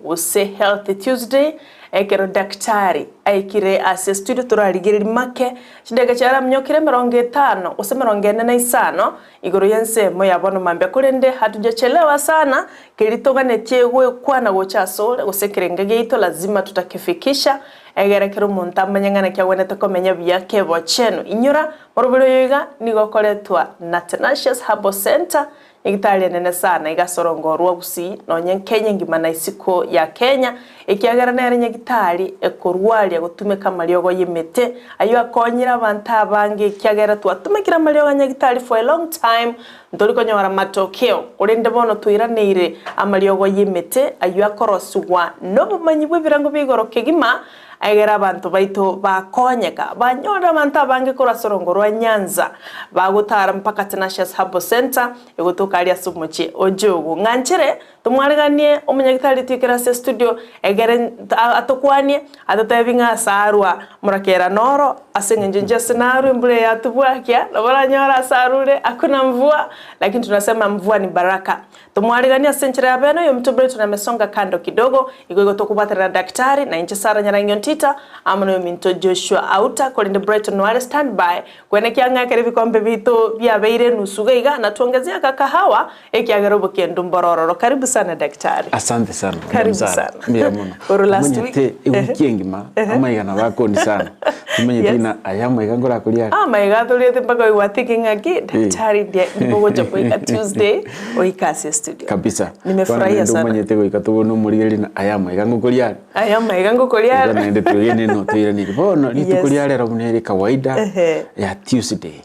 gose Healthy Tuesday, ekero daktari aikire ase estudio torarigererie make chidakika chiaramnyokire 50 gose 45 igoro y'ensemo ya bono mambia korende hatujachelewa sana keri toganetie gwekwana gocha asore gose ekerengo giaito lazima tutakifikisha egere kera omonto amanye ng'a naki agwenerete komenya buya kebochenu. Inyora, moroberi oyo iga nigo okoretwa na Tenacious Herbal Centre Egitari enene sana iga ase orongo rwa Gusii nonye Kenya engima na isiko ya Kenya, ekiagera nere nyagitari ekorwaria gotumeka amariogo y'emete, ayio akonyire abanto abange ekiagera twatumekire amariogo a nyagitari for a long time ntori konyora matokeo, korende bono twiraneire amariogo y'emete ayio akorosigwa nobomanyi bw'ebirengo bia igoro kegima Egere abanto baito bakonyeka, banyorire abanto abange korwa ase orongo rwa Nyanza, bagotara mpaka Tenacious Herbal Centre, egotoka aria ase omochie o Jogo. Ng'anchere tomwareganie omonyagitari twikere ase estudio, egere atokwanie, atotebi ng'a ase arwa morakera noro, ase eng'encho inche ase narwe embura eye yatobwakia, nabo oranyore ase arure hakuna mvua, lakini tunasema mvua ni baraka. Tomwariganie ase enchera ya bene, oyominto Brighton amesonga kando kidogo, igo igo tokobwaterera daktari, na inche Sarah Nyarang'i Ontita, amo noyominto Joshua Auta, korende Brighton noare stand by, kwenekia ng'a ekero ebikombe biaito biabeire enusu iga iga, natwongezea agakahawa, ekiagera obokendu mboro ororo. Karibu sana daktari. Asante sana Madam Karibu Sarah. sana. Mbuya mono. Korwa last week. Omanyete ewiki engima amaiga nabo akondi sana. Timanyeti Yes. ng'a aya amaiga nkorakoria are. Amaiga atoriete mpaka oigwa thinking ng'aki daktari ndiye nigo ogocha goika Tuesday oike ase estudio. Kabisa. Nimefurahia Bono naende sana. omanyete goika tobone omorigeri ng'a aya amaiga ngokoria are. Aya amaiga ngokoria Igo are. naende twegene no toiraneri. Bono rituko Yes. ria rero buna ere kawaida Ehe. ya Tuesday.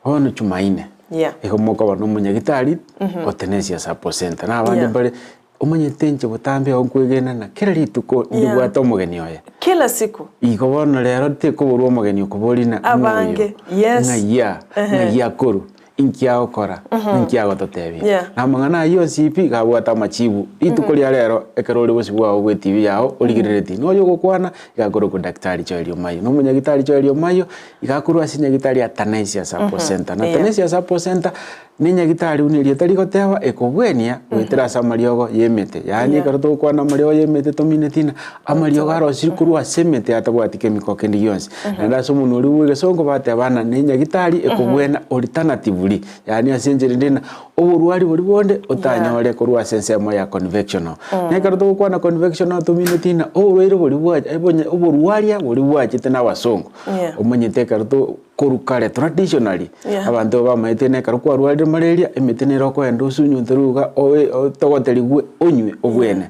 Bono Jumaine. Yeah. Igo mokoba na omonyagitari o Tenesia Support Center. Na abande Yeah. mbare omanyete inche botambe oo nkwegena ng'a kera rituko Yeah. ndibwate omogeni oye. Kila siku. Igo bono rero tekoborwa omogeni okoboria ng'a ng'o oyo? Abange, yes. Ng'ai aa? Ng'ai akorwa? Inki agokora? Inki agototebia? Yeah. Na amang'ana ayio onsi pi iga abwate amachibu. Rituko ria rero ekero ore bosio bwao bwe TV yao origereretie noyo ogokwana iga akorokwa Daktari Joel Omayio. Na omonyagitari Joel Omayio iga akorwa ase nyagitari ya Tanasia Support Center. Na Yeah. Tanasia Support Center ne nyagitari buna erieta rigoteba ekobwenia goetera ase amariogo y'emete. Yaani Yeah. ekero togokwana amariogo y'emete tomineti ng'a amariogo arosirie korwa ase emete atabwati chemical kende gionsi. Naende ase omonwa oria bwa egesongo bateba ng'a ne nyagitari ekobwena alternatively, yaani ase enchera ende ng'a oborwari boria bonde otanyore korwa ase ensemo ya convectional. Na ekero togokwana convectional tomineti ng'a oborwaire boria bwa oborwaria boria bwachete na abasongo. Yeah. Omanyete ekero to korwa kare traditionally, Yeah. abanto bamaete ng'a ekero kwarwarire malaria, emete nere okoenda osunyunte ruga oe otogoterigwe onywe obwene.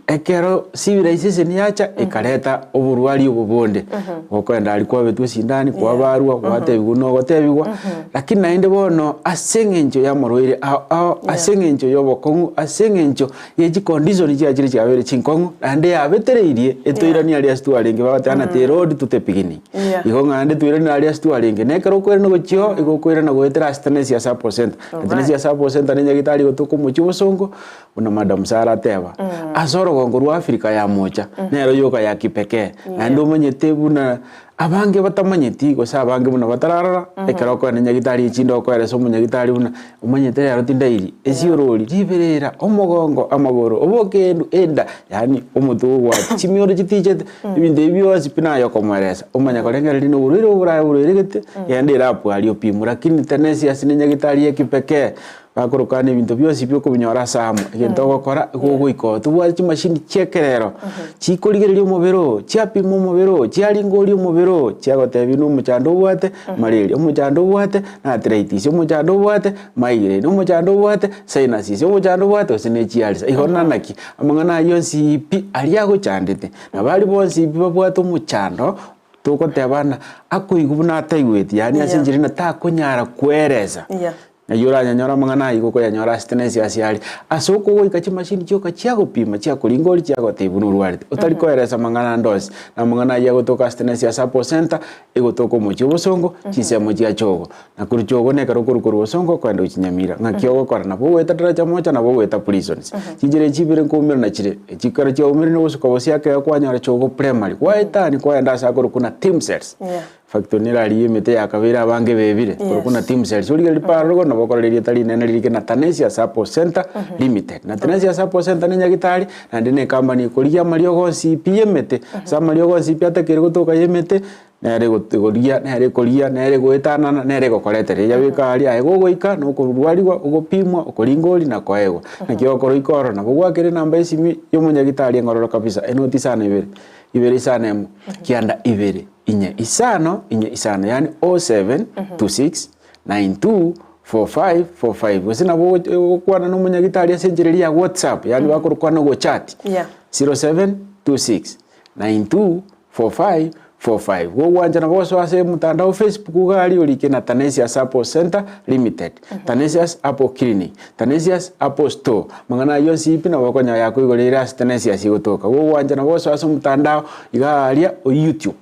Ekero civilization yacha ekareta oborwari obo bonde, gokoenda aria kwabetwa esindani, kwabarwa, gwatebigwa buna ogotebigwa, lakini naende bono ase eng'encho ya amarwaire ao ao, ase eng'encho ya obokong'u, ase eng'encho ye chicondition chiachire chiabeire chinkong'u, naende yabetereirie etoiranie aria ase twarenge bagoteba ng'a the road to the beginning. Yeah. Igo ng'a naende toiranie aria ase twarenge, na ekero okoirana gochia oo, igo okoirana goetera ase Tenesia Support Center. Na Tenesia Support Center na enyagitari egotoka omochie obosongo, buna Madam Sarah ateba, ase orogongo rwa Africa ya mocha, nero yoka ya kipekee. Naende omanyete buna abange batamanyeti gose abange buna batararora, ekero okoenda nyagitari echinde okoeresa omonyagitari buna omanyete rero tindairi, esiorori, riberera, omogongo, amagoro, obokendu, enda, yaani omotwe ogwati, chimioro chitichete, ebinto ebi bionsi pi naye okomoeresa, omanye korengereria na oborwaire obo borabe borwaire gete, genda erapu aria opimwe. Lakini tenesi ase ne nyagitari ya kipekee. Bakorokana ebinto bionsi pi okobinyora ase amo, egento ogokora igo ogoika oo. Tobwate chimashini chia ekerero, chikorigereria omobere oo, chiapima omobere oo, chiaringoria omobere oo, chiagotebia buna omochando obwate malaria, omochando obwate na arthritis, omochando obwate migraine, omochando obwate sinuses, omochando obwate gose ne chialsa. Igo na naki, amang'ana ayio onsi pi aria agochandete, nabo aria bonsi pi babwate omochando, togotebana akoigwa buna ataigweti, yaani ase enchera ere takonyara koeresa. Yeah. Nayio oranyanyore amang'ana ayio gokoyanyora ase tenensi ase aria, ase okogoika chimashini chioka chiagopima, chiakoringoria, chiagotebia buna orwarete, otari koeresa amang'ana ande onsi. Na amang'ana ayio agotoka ase tenensi ase Apple Center, egotoka omochie obosongo, chinsemo chia Chogo. Na korwa Chogo na ekero okorwa korwa bosongo okoenda gochia Nyamira, ng'aki ogokora? Nabo ogoeta Daraja Moja, nabo ogoeta Prisons. Chinchera echi ibere nkoumerana chire, echikero chiaumerire gosuka bosia ekero kwanyora Chogo Primary, gwaetania kwaenda ase akorokwa na Team Cells. Yeah. Factory nere aria emete yakabeire abange bebire korokwa na Team Cells. Origereria paro igo nabo okorora erieta rinene ririke na Tanesius Herbal Centre Limited. Na Tanesius Herbal Centre ne nyagitari naende ne ecompany ekorigia amariogo onsi pi ya emete. Ase amariogo onsi pi atakeire gotoka ya emete, nere egoria nere ekoria nere egoetanana nere egokoretera. Eyabeka aria aye gogoika na okorwariwa ogopimwa okoringori na koegwa. Naki ogokora oike ororo nabo gwakera enamba ya esimi ya omonyagitari engororo kabisa enoti isano ibere, ibere isano emo, kianda ibere. Inye isano, inye isano, yaani 0726 924545 gose nabo ogokwana na omonyagitari ase enchera eria ya WhatsApp, yaani bakorokwana ogochat Yeah. 0726 924545 gogwancha nabo gosoa ase omotandao Facebook iga aria orike na Tanesius Herbal Centre Limited, Tanesius Herbal Clinic, Tanesius Herbal Store, amang'ana ayio onsi pi nabo okonyora yakoigoreire ase Tanesius egotoka. Gogwancha nabo gosoa ase omotandao iga aria o YouTube,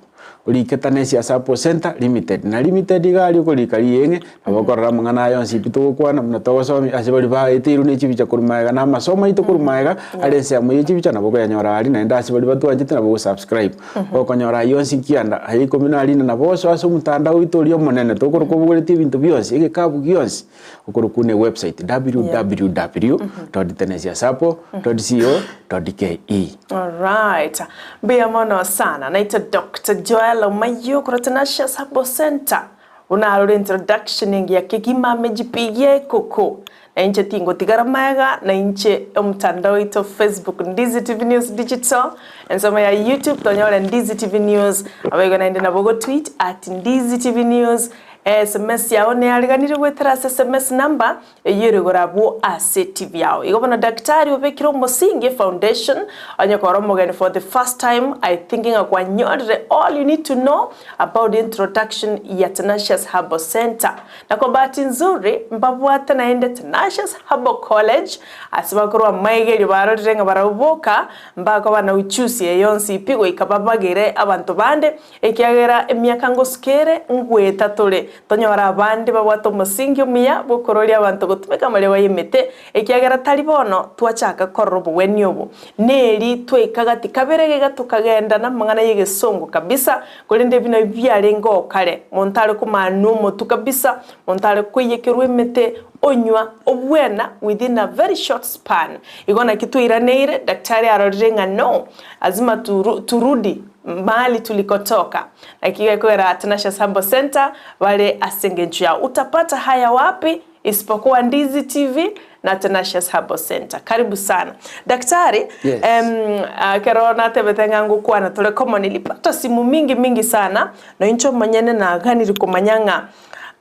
orike Tanesius Herbal Centre Limited, na Limited iga aria okorika rieng'e, nabo okorora amang'ana aya onsi pi togokwana buna togosomia ase baria baeteirwe ne chibicha korwa magega na amasomo aito korwa magega, are ensemo ye chibicha nabo okoyanyora aria naende ase baria batwanchete nabo ogosubscribe. Okonyora ayio onsi kianda, aya ikomi na rinde nabo osoe ase omotandao oito oria omonene tokoroka obogoretie ebinto bionsi, egekabu gionsi. Okorokwa ne website www.tenesiasapo.co.ke. Alright. Mbuya mono sana. Naitwe Dr. Joel Omayio korwa Tenacious Herbal Center. Buna arore introduction engiya kegima amejipigia ekoko. Na inche tingotigara maega na inche omotandao oito Facebook Ndizi TV News Digital, ensemo ya YouTube tonyore Ndizi TV News, abaigo naende nabo ogotweet at Ndizi TV News Esemesi yao neyariganirie goetera ase esemesi number eyio ere igoro abwo ase TV yao. Igo bono daktari obekire omosingi efoundation onye kore omogeni for the first time I think ng'a kwanyorire all you need to know about the introduction ya Tenacious Herbal Center. Na kwa bahati nzuri mbabwate naende Tenacious Herbal College ase bakorwa amaigerio barorire ng'a barabwo boka mbakoba na uchusi eye yonsi pi goika babagere abanto bande Ekiagera emiaka ngosuka ere, ngweta tore, tonyore abande babwate omosingi omuya bw'okororia abanto gotumeka amariogo y'emete, ekiagera tari bono twachaka korora obogwenia obo. Neri twaika gati kabere iga tokagenda namang'ana y'egesongo kabisa, korende ebi nabio biarenge oo kare, monto are komanwa omotwe kabisa, monto are koiyekerwa emete, onywa, obwena within a very short span. Igo naki twairaneire, daktari arorire ng'a no, lazima turudi Mahali tulikotoka. Naki gekogera Tenacious Herbal Center bare ase engencho yao. Utapata haya wapi isipokuwa Ndizi TV na Tenacious Herbal Center. Karibu sana. Daktari, Yes. em, ah, kero natebete ng'a ngokwana tore komo nilipata simu mingi mingi sana noinche omonyene naganiri komanya ng'a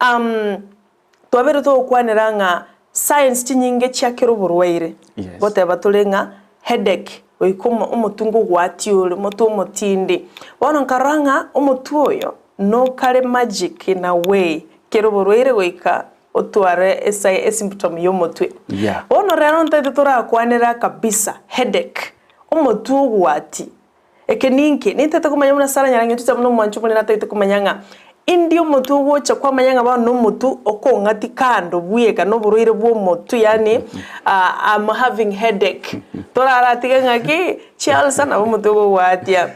um, Twabeire togokwanera ng'a science chinyinge chia kera oborwaire, Yes. ngoteba tore ng'a headache, goika omo omotwe ngogwatia ore, omotwe omotindi. Bono nkarora ng'a omotwe oyo nokare magic in a way, kera oborwaire goika otware esa esymptom ya omotwe. Yeah. Bono rero ntaete torakwanera kabisa headache, omotwe ogwatia. Eke ninki? Nintete komanya buna Sara nyarang'etwe buna omwancho omonene atagete komanya ng'a indi omotwe ogocha kwamanya ng'a bono nomotwe okong'ati kando bweka noborwaire bw'omotwe yaani I'm having headache toraratige ng'aki chialsa nabo omotwe okogwatia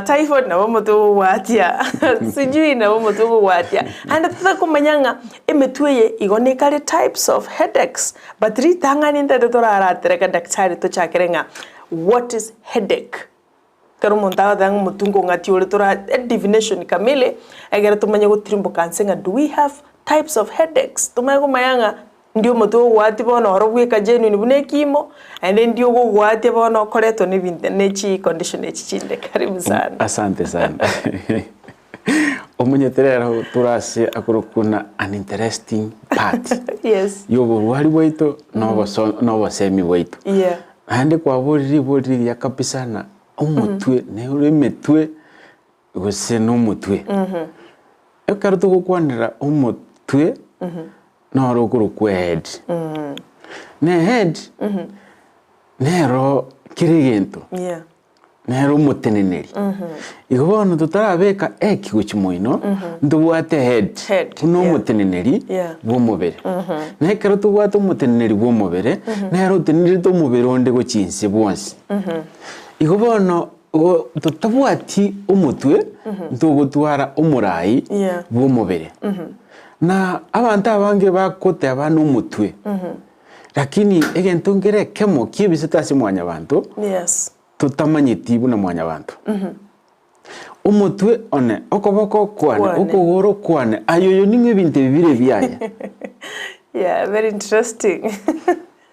typhoid nabo omotwe okogwatia sijui nabo omotwe okogwatia naende totakomanya ng'a emetwe eye igo nekare types of headaches but ritang'ani ntagete toraratereke daktari tochakere ng'a What is headache? Ekero omonto agoteba ng'a omotwe nkong'ati ore tora edivination kamili egere tomanye gotirimboka nse ng'a do we have types of headaches? Tomanye komanya ng'a ndi omotwe ogoatia bono oro bweka genuine buna ekimo, naende ndi ogogoatia bono okoretwa na ebinto ne chicondition echi chinde. Karibu sana. Asante sana. Omanyete rero tore ase akorokwa buna an interesting part Yes. ya oborwari bwaito na oboso na obosemi bwaito. Yeah. Naende kwaborire ribori rigiya kabisa ng'a omotwe nere emetwe gose nomotwe. Ekero togokwanera omotwe noro okorokwa ehead. Na ehead nero kera egento. Yeah. Nere omoteneneri. Igo bono totarabeka eki gochia moino, ntobwate head, Head, buna yeah. omoteneneri Yeah. bw'omobere. Na ekero tobwate omoteneneri bw'omobere, nere otenenerete omobere onde gochia inse bwonsi. Igo bono. Igo totabwati omotwe, ntogotwara omorai Yeah. bw'omobere. Na abanto abange bagoteba nomotwe, lakini egento nkere ekemo kiebisete ase mwanyabanto, Yes. totamanyeti buna mwanyabanto. Omotwe one, okoboko kwane, Kwane. okogoro kwane, aye oyo ning'o ebinto ebi bire ebiaye? Yeah, very interesting.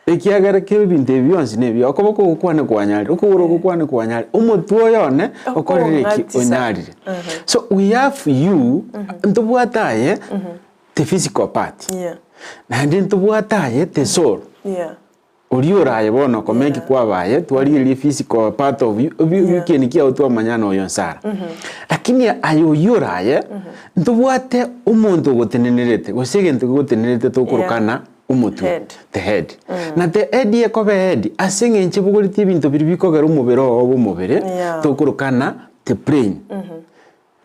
Ekiagera kera ebinto ebi bionsi nebiya, okoboko gokwane kwanyarire, okogoro gokwane kwanyarire, omotwe oyo one okorire ki? Okong'atisa. Onyarire. So we have you, ntobwate aye the physical part, Yeah. naende ntobwate aye the soul. Yeah. Oria oraye bono komeki Yeah. kwaba aye, twarigereria physical part of you, ebi Yeah. ekieni kiago twamanya na oyo nsara. Lakini aye oyio oraye, ntobwate omonto ogotenenerete, gose egento kegotenenerete tokorokana omotwe, Head. the head. Na the head ekoba ehead ase eng'encho ebogoretie ebinto biria bikogera omobere oo obe omobere, Yeah. tokorokana the brain,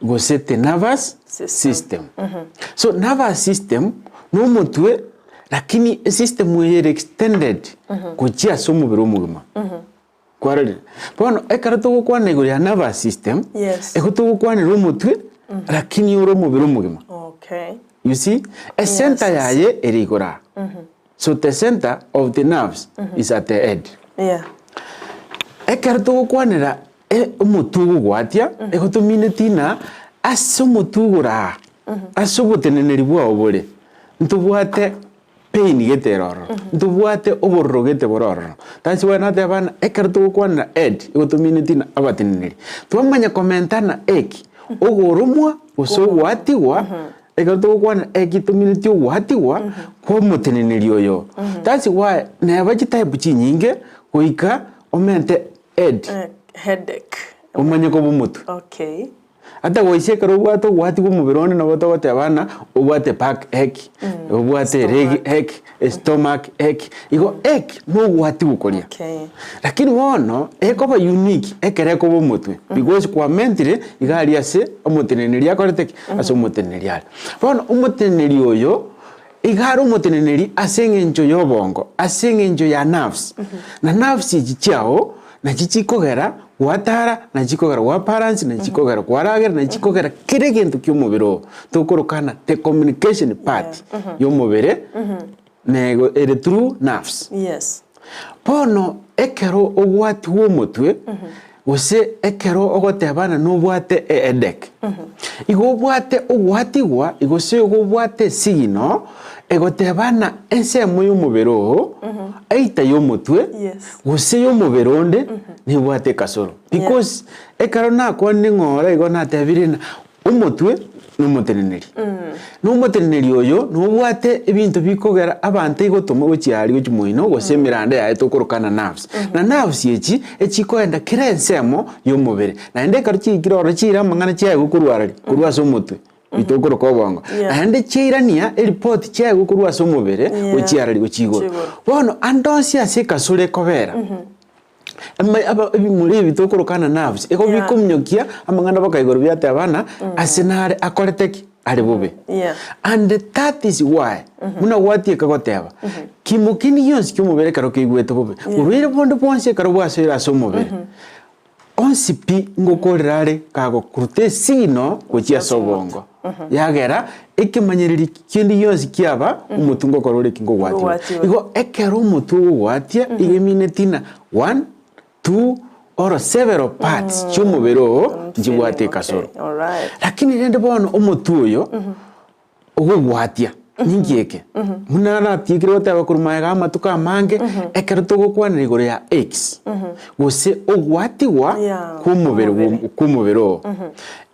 gose the nervous System. system. So nervous system, na omotwe, lakini esystem eye ere extended gochia ase omobere omogima. Kwarorire? Bono ekero togokwana igoro ya nervous system, Yes. ego togokwanera omotwe, lakini ore omobere omogima. Okay. You see, e center Yes. yaye ere igoro aa. So the center of the nerves is at the head. Yeah. Ekero togokwanera e- omotwe ogogwatia, ego tomineti ng'a ase omotwe igoro aa, ase oboteneneri bwao bore, ntobwate pain gete ere ororo, ntobwate obororo gete bore ororo. That's why nateba ng'a ekero togokwanera head, igo tomineti ng'a abateneneri. Twamanya komentana eki, ogoromwa gose ogwatigwa, ekero togokwana eki tomineti ogwatigwa kwa omoteneneri oyo. That's why neba chitype chinyinge, goika omente head, Eh, headache. omanye koba omotwe. Okay. Ata goisia ekero obwate obwati bwa omobere onde nabo togoteba ng'a obwate back ache, obwate leg ache, stomach ache, igo ache na obwati bokoria. Okay. Lakini bono, ekoba unique ekero ekoba omotwe because kwamentire iga aria ase omoteneneri akorete ki? Ase omoteneneri are. Bono omoteneneri oyo, iga are omoteneneri ase eng'encho ya obongo, ase eng'encho ya nerves, na nerves echi chiago, Nachi chikogera gwatara, nachi chikogera gwa balance, nachi chikogera kwaragera, nachi chikogera kera egento kia omobere oo. Tokorokana the communication part ya omobere nego ere through nerves. Yes. Bono ekero ogwatigwa omotwe, gose ekero ogotebana nobwate e headache, igo obwate ogwatigwa gose igo obwate esignal egotebana ensemo ya omobere oo, either ya omotwe, Yes. Gose y'omobere onde nebwate ekasoro. Because ekero nakwanire ng'ora igo natebire ng'a omotwe nomoteneneri. Na omoteneneri oyo nobwate ebinto bikogera abanto igotoma gochia aria gochia moino gose emeranda yaye tokorokana nerves. Na nerves echi echikoenda kera ensemo y'omobere. Naende ekero chiikire ororo chiire amang'ana chiaye korwa arari korwa ase omotwe. Bitokoroka obongo. Yeah. Naende chiairania eripoti chiaye korwa ase omobere Yeah. gochia arari gochia igoro. Gochia igoro. Bono ande onsi ase ekasoro ekobera, ema- aba ebimura ebi tokorokana nerves, igo Yeah. bikominyokia amang'ana mpaka igoro biateba ng'a ase nare akorete ki? Are bobe. Yeah. And that is why, buna gwatieka goteba, kimo kende gionsi kia omobere ekero keigwete bobe, borwaire bonde bwonsi ekero bwasoire ase omobere, Onsi pi ngokorera are kagokuruta esiino gochia ase obongo, yagera ekemanyererio kende gionsi kiaba omotwe ngokora ore ki ngogwatiwa. Ngogwatiwa. Igo ekero omotwe ogogwatia iga emineti ng'a one, two or several parts chi'omobere oo nchibwate ekasoro. Okay, alright. Lakini rende bono omotwe oyo Ogogwatia, ninki eke? Buna natiekire goteba korwa magega amatuko amange, ekero togokwanera igoro ya aches, gose ogwatigwa Yeah, kw'omobere omobere. kw'omobere oo.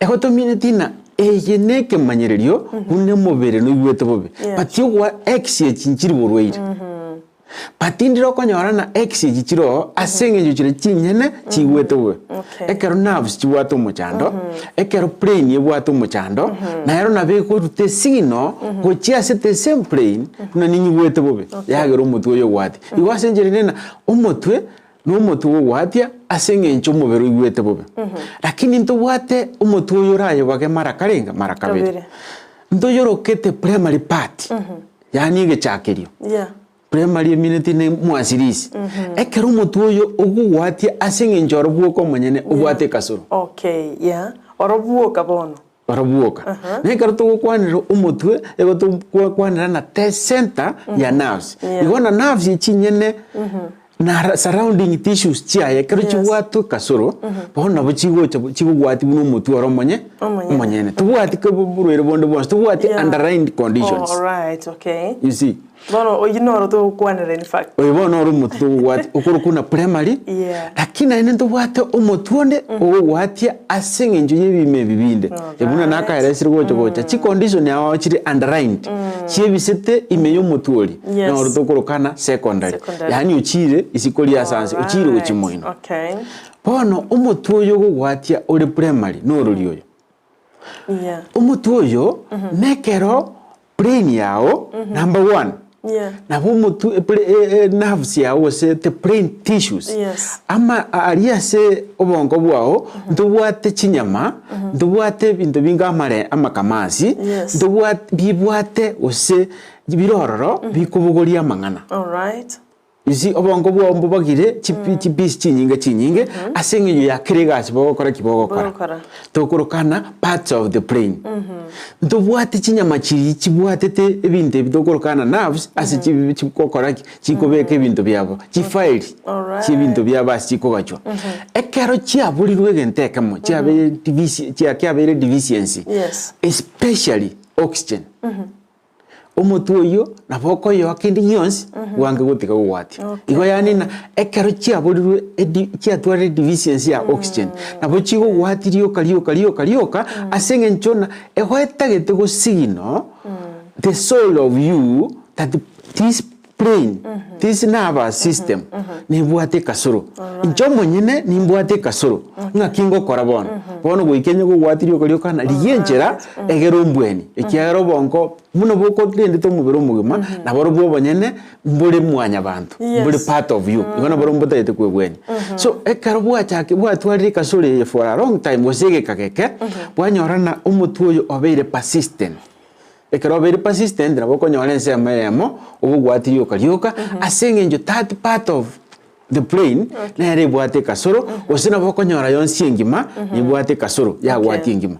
Ego tomineti ng'a eye nekemanyererio buna omobere noigwete bobe. Yeah. But ogwa aches echi nchiri borwaire. But ndire okonyora ng'a ex echi chire oo ase eng'encho chire chinyene chigwete bobe. Okay. Ekero nerves chibwate omochando, ekero brain ebwate omochando, nero nabo ekoruta esignal gochia ase the same brain buna ninyigwete bobe, yagera omotwe oyo ogwatia. Igo ase enchera ere ng'a omotwe, na omotwe ogogwatia ase eng'encho omobere oigwete bobe. Lakini ntobwate omotwe oyo orayobage mara karenge? Mara kabere. Kabere. Ntoyorokete primary part, yaani egechakerio. Yeah. Primary emineti ne mwasirisi. Ekero omotwe oyo ogogwatia ase eng'encho oro bwoka omonyene obwate ekasoro. Okay, yeah. Oro bwoka bono. Oro bwoka. Na ekero togokwanera omotwe, igo togokwanera na the center ya nerves. Yeah. Igo na nerves echinyene na surrounding tissues chiaye ekero Yes. chibwatwe ekasoro, bono nabo chigocha chigogwatia buna omotwe oro omonye Omonyene. omonyene. Tobwati oborwaire bonde bwonsi, tobwati Yeah. underlying conditions. Alright, okay. You see. Bono oyio noro togokwanera in fact. Oyo bono noro omotwe togogwatia okorokwa buna primary, Yeah. lakini naende ntobwate omotwe onde ogogwatia ase eng'encho y'ebiimo ebi binde. Buna nakaeresire gocha gocha, chicondition ao chire underlined, chiebisete ime y'omotwe oria, Yes. noro tokorokana secondary. Secondary. Yaani ochire isiko ria ase ochire gochia Alright, moino. Okay. Bono omotwe oyo ogogwatia ore primary norori oyo. Yeah. Omotwe oyo nekero brain yao number one Yeah. nabo omotwe epre- e- e- nerves yao gose the brain tissues Yes. ama aria ase obongo bwao ntobwate chinyama ntobwate ebinto binga amare amakamasi Yes. ntobwate bibwate gose bire ororo bikobogoria amang'ana. Alright. You see, obongo bwao mbobagire chipi chipisi chinyinge chinyinge ase eng'encho ya kera egasi bogokora ki bogokora. Bogokora. Tokorokana parts of the brain. Ntobwate chinyama chiria chibwatete ebinto ebi tokorokana nerves ase chi chigokora ki chikobeka ebinto biabo chifairi Alright. chia ebinto biabo ase chikogachwa. Ekero chiaborirwe egento ekemo chiabeire divisi chia kiabeire deficiency Yes. especially oxygen. Omotwe oyio nabo okoyoa kende gionsi bwange gotiga gogwatia. Igo yaani ng'a ekero chiaborirwe edi chiatwarire deficiency ya oxygen, nabo chigogwatia rioka rioka rioka rioka ase eng'encho ng'a egoetagete gosignal the soul of you that this brain, this nervous system nebwate ekasoro. Inche omonyene nimbwate ekasoro, ng'aki ngokora bono? Bono goika onye kogwatia rioka rioka ng'a rigia enchera egere ombweni, ekiagera obongo buna bokorendete omobere omogima, naborobwo obonyene mbore mwanyabanto, mbore Yes. part of you, igo naborobwo mbotagete kwebwenia. So ekero bwachaki bwatwarire ekasoro eye for a long time gose egeka geke, bwanyora ng'a omotwe oyo obeire persistent. Ekero obeire persistent nabo okonyora ensemo eyemo ogogwatia rioka rioka ase eng'encho that part of the brain nere ebwate ekasoro gose nabo okonyora yonsi engima nebwate ekasoro yagwatia engima.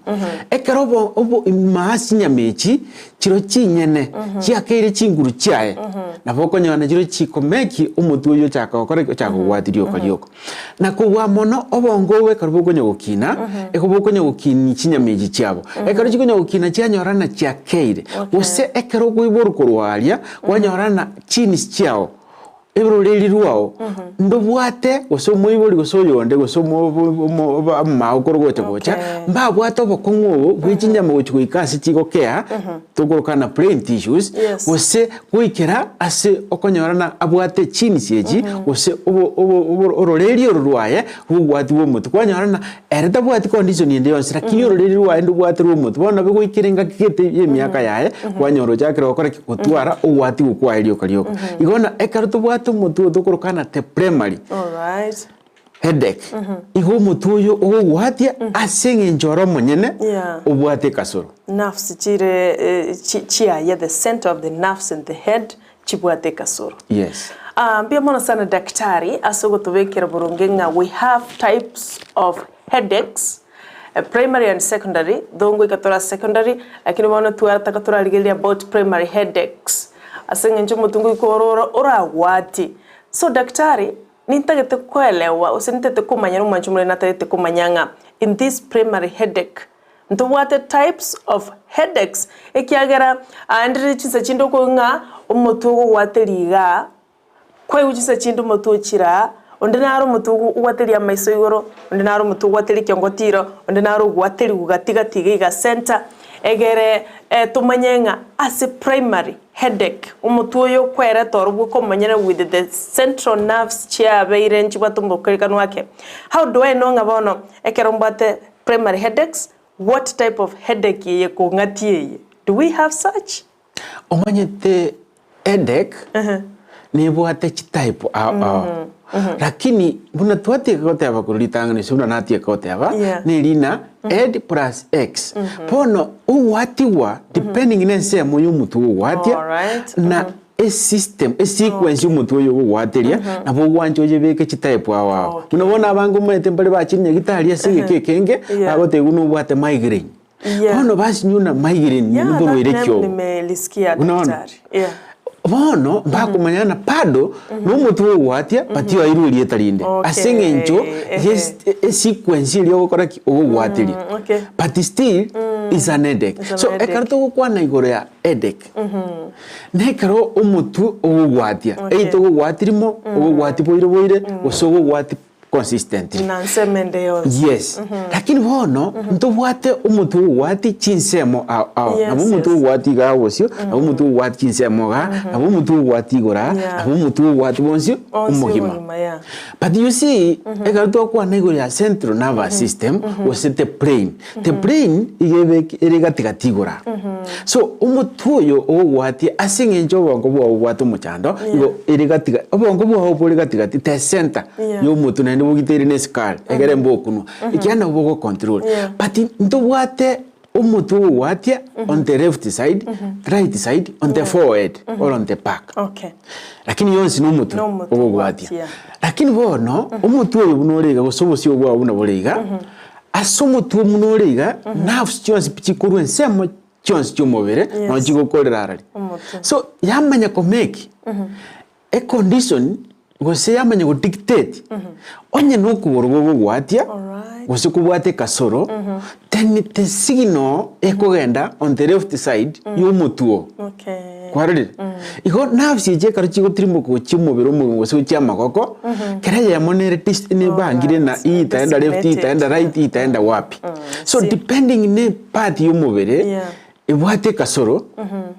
Ekero obo obo ime ase chinyama echi chiro chinyene chiakeire chinguru chiaye nabo okonyora nachiro chikomeki omotwe oywo ochaka gokora ki? Ochaka kogwatia rioka rioka. Na kobua mono obongo obo ekero bokonya gokina, eko bokonya gokinia chinyama echi chiabo. Ekero chikonya gokina chianyorana chiakeire, gose ekero okoiborwa korwa aria, kwanyorana genes chiao, ororeri rwao, ndobwate gose omoibori gose oyonde gose omo omo amagokoro gocha gocha, mbabwate obokong'u obo bwe chinyama gochi goika ase chigokea, tokorokana brain tissues, Yes. gose goikera ase okonyorana abwate genes echi gose obo obo obo ororeri oro rwaye rw'obwati bwa omotwe. Kwanyora ng'a ere tabwati condition ende yonsi lakini ororeri rwaye ndobwate rwa omotwe. Bono nabo goikera engaki gete ya emiaka yaye, kwanyora ochakire gokora ki? Gotwara ogwati gokwaye rioka rioka. Igo na ekero tobwate omotwe oyo tokorokana the primary. Alright. Headache, igo omotwe oyo ogogwatia ase eng'encho ore omonyene Yeah. obwate ekasoro. Nerves chire eh, chi- chiaye the center of the nerves in the head chibwate ekasoro. Yes. Ah, mbuya mono sana daktari ase ogotobekera boronge ng'a we have types of headaches eh, primary and secondary though ngoika tora secondary lakini bono twarataka torarigereria about primary headaches ase eng'encho omotwe ngoika ore ore oragwatie so daktari Nintagete koelewa gose nintagete komanya nomwancho omoremi natagete komanya ng'a in this primary headache ntobwate types of headaches ekiagera aande rire chinsa chinde okoigwa ng'a omotwe ogogwateria igaa, kwaigwa chinsa chinde omotwe ochire aa, onde naro omotwe ogwateria amaiso igoro, onde naro omotwe ogwateria ekiongotiro, onde naro ogwateriwa gati gati iga iga center, egere tomanye ng'a ase primary. Headache, omotwe oyo okwereta oro bwoka omonyene with the central nerves chiabeire nchibwate omokerikano ake. How do I know ng'a bono ekero mbwate primary headaches, what type of headache eye ekong'atia eye? Do we have such? Omanyete headache nebwate chitype ao ao lakini buna twatieka goteba korwa ritang'ani ase buna natieka goteba Yeah. nerina head plus x bono ogwatigwa depending na ensemo ya omotwe ogwatia Alright. na. Esystem, esequence y'omotwe oyo ogogwateria, nabo ogwancha oyebeke chitype ao ao. Buna bono abange omanyete mbare bachire nyagitari ase egeka ekenge, Yeah. bagotebiwa buna obwate migraine. Yeah. Bono basinywa na migraine Yeah, nigo that borwaire name ki obo? nimelisikia Buna bono. daktari. Yeah. Bono mbakomanya ng'a bado nomotwe ogogwatia but oairwe erieta rinde. Okay, Ase eng'encho ehe. yes esequence eria ogokora ki? Ogogwateria. Okay. But still is an headache. It's an So headache. ekero togokwana igoro ya headache, Nekero omotwe ogogwatia, Okay. either ogogwatia rimo, ogogwatia boire boire, gose ogogwatia consistently. Na nsemo ende yonsi. Yes. Lakini bono, ntobwate omotwe ogogwatia chinsemo ao ao. Yes, Nabo omotwe yes. ogogwatia igaa bosio, nabo omotwe ogogwatia chinsemo igaa, nabo omotwe ogogwatia igoro aa, Yeah. nabo omotwe ogogwatia bonsi Onsi omogima. omogima, yeah. But you see, ekero twakwana igoro ya central nervous system, gose the brain, The brain iga ebe ere gati gati igoro aa. So omotwe oyo ogogwatia ase eng'encho obongo bwao bobwate omochando, igo ere gati gati obongo bwao bore gati gati the center Yeah. ya omotwe naende bogiteire na esukari egere mbokunwa, ekiagera nabo bogocontrol. Yeah. But ntobwate omotwe ogogwatia on the left side, right side, on the forehead or on the back. Okay. Lakini yonsi nomotwe Nomotwe ogogwatia. ogwatia. Lakini bono, omotwe oyo buna ore iga gose obosio bwao buna bore iga, Ase omotwe buna ore iga, nerves chionsi pi chikorwa ensemo chionsi chi'omobere, Yes. nonye chigokorera arari. Omotwe. So, yamanya komake econdition gose yamanya godictate, onye na okogoro gogogwatia, Alright. gose kobwate ekasoro, then the signal ekogenda on the left side ya omotwe oo. Okay. Kwarorire? Igo nerves echi ekero chigotirimboka gochia omobere omogima gose gochia amagoko, kera eyemo nere dis nebangire na Alright, hii itaenda left, hii designated. itaenda right, hii itaenda wapi. So See. depending ne part ya omobere, Yeah. ebwate ekasoro,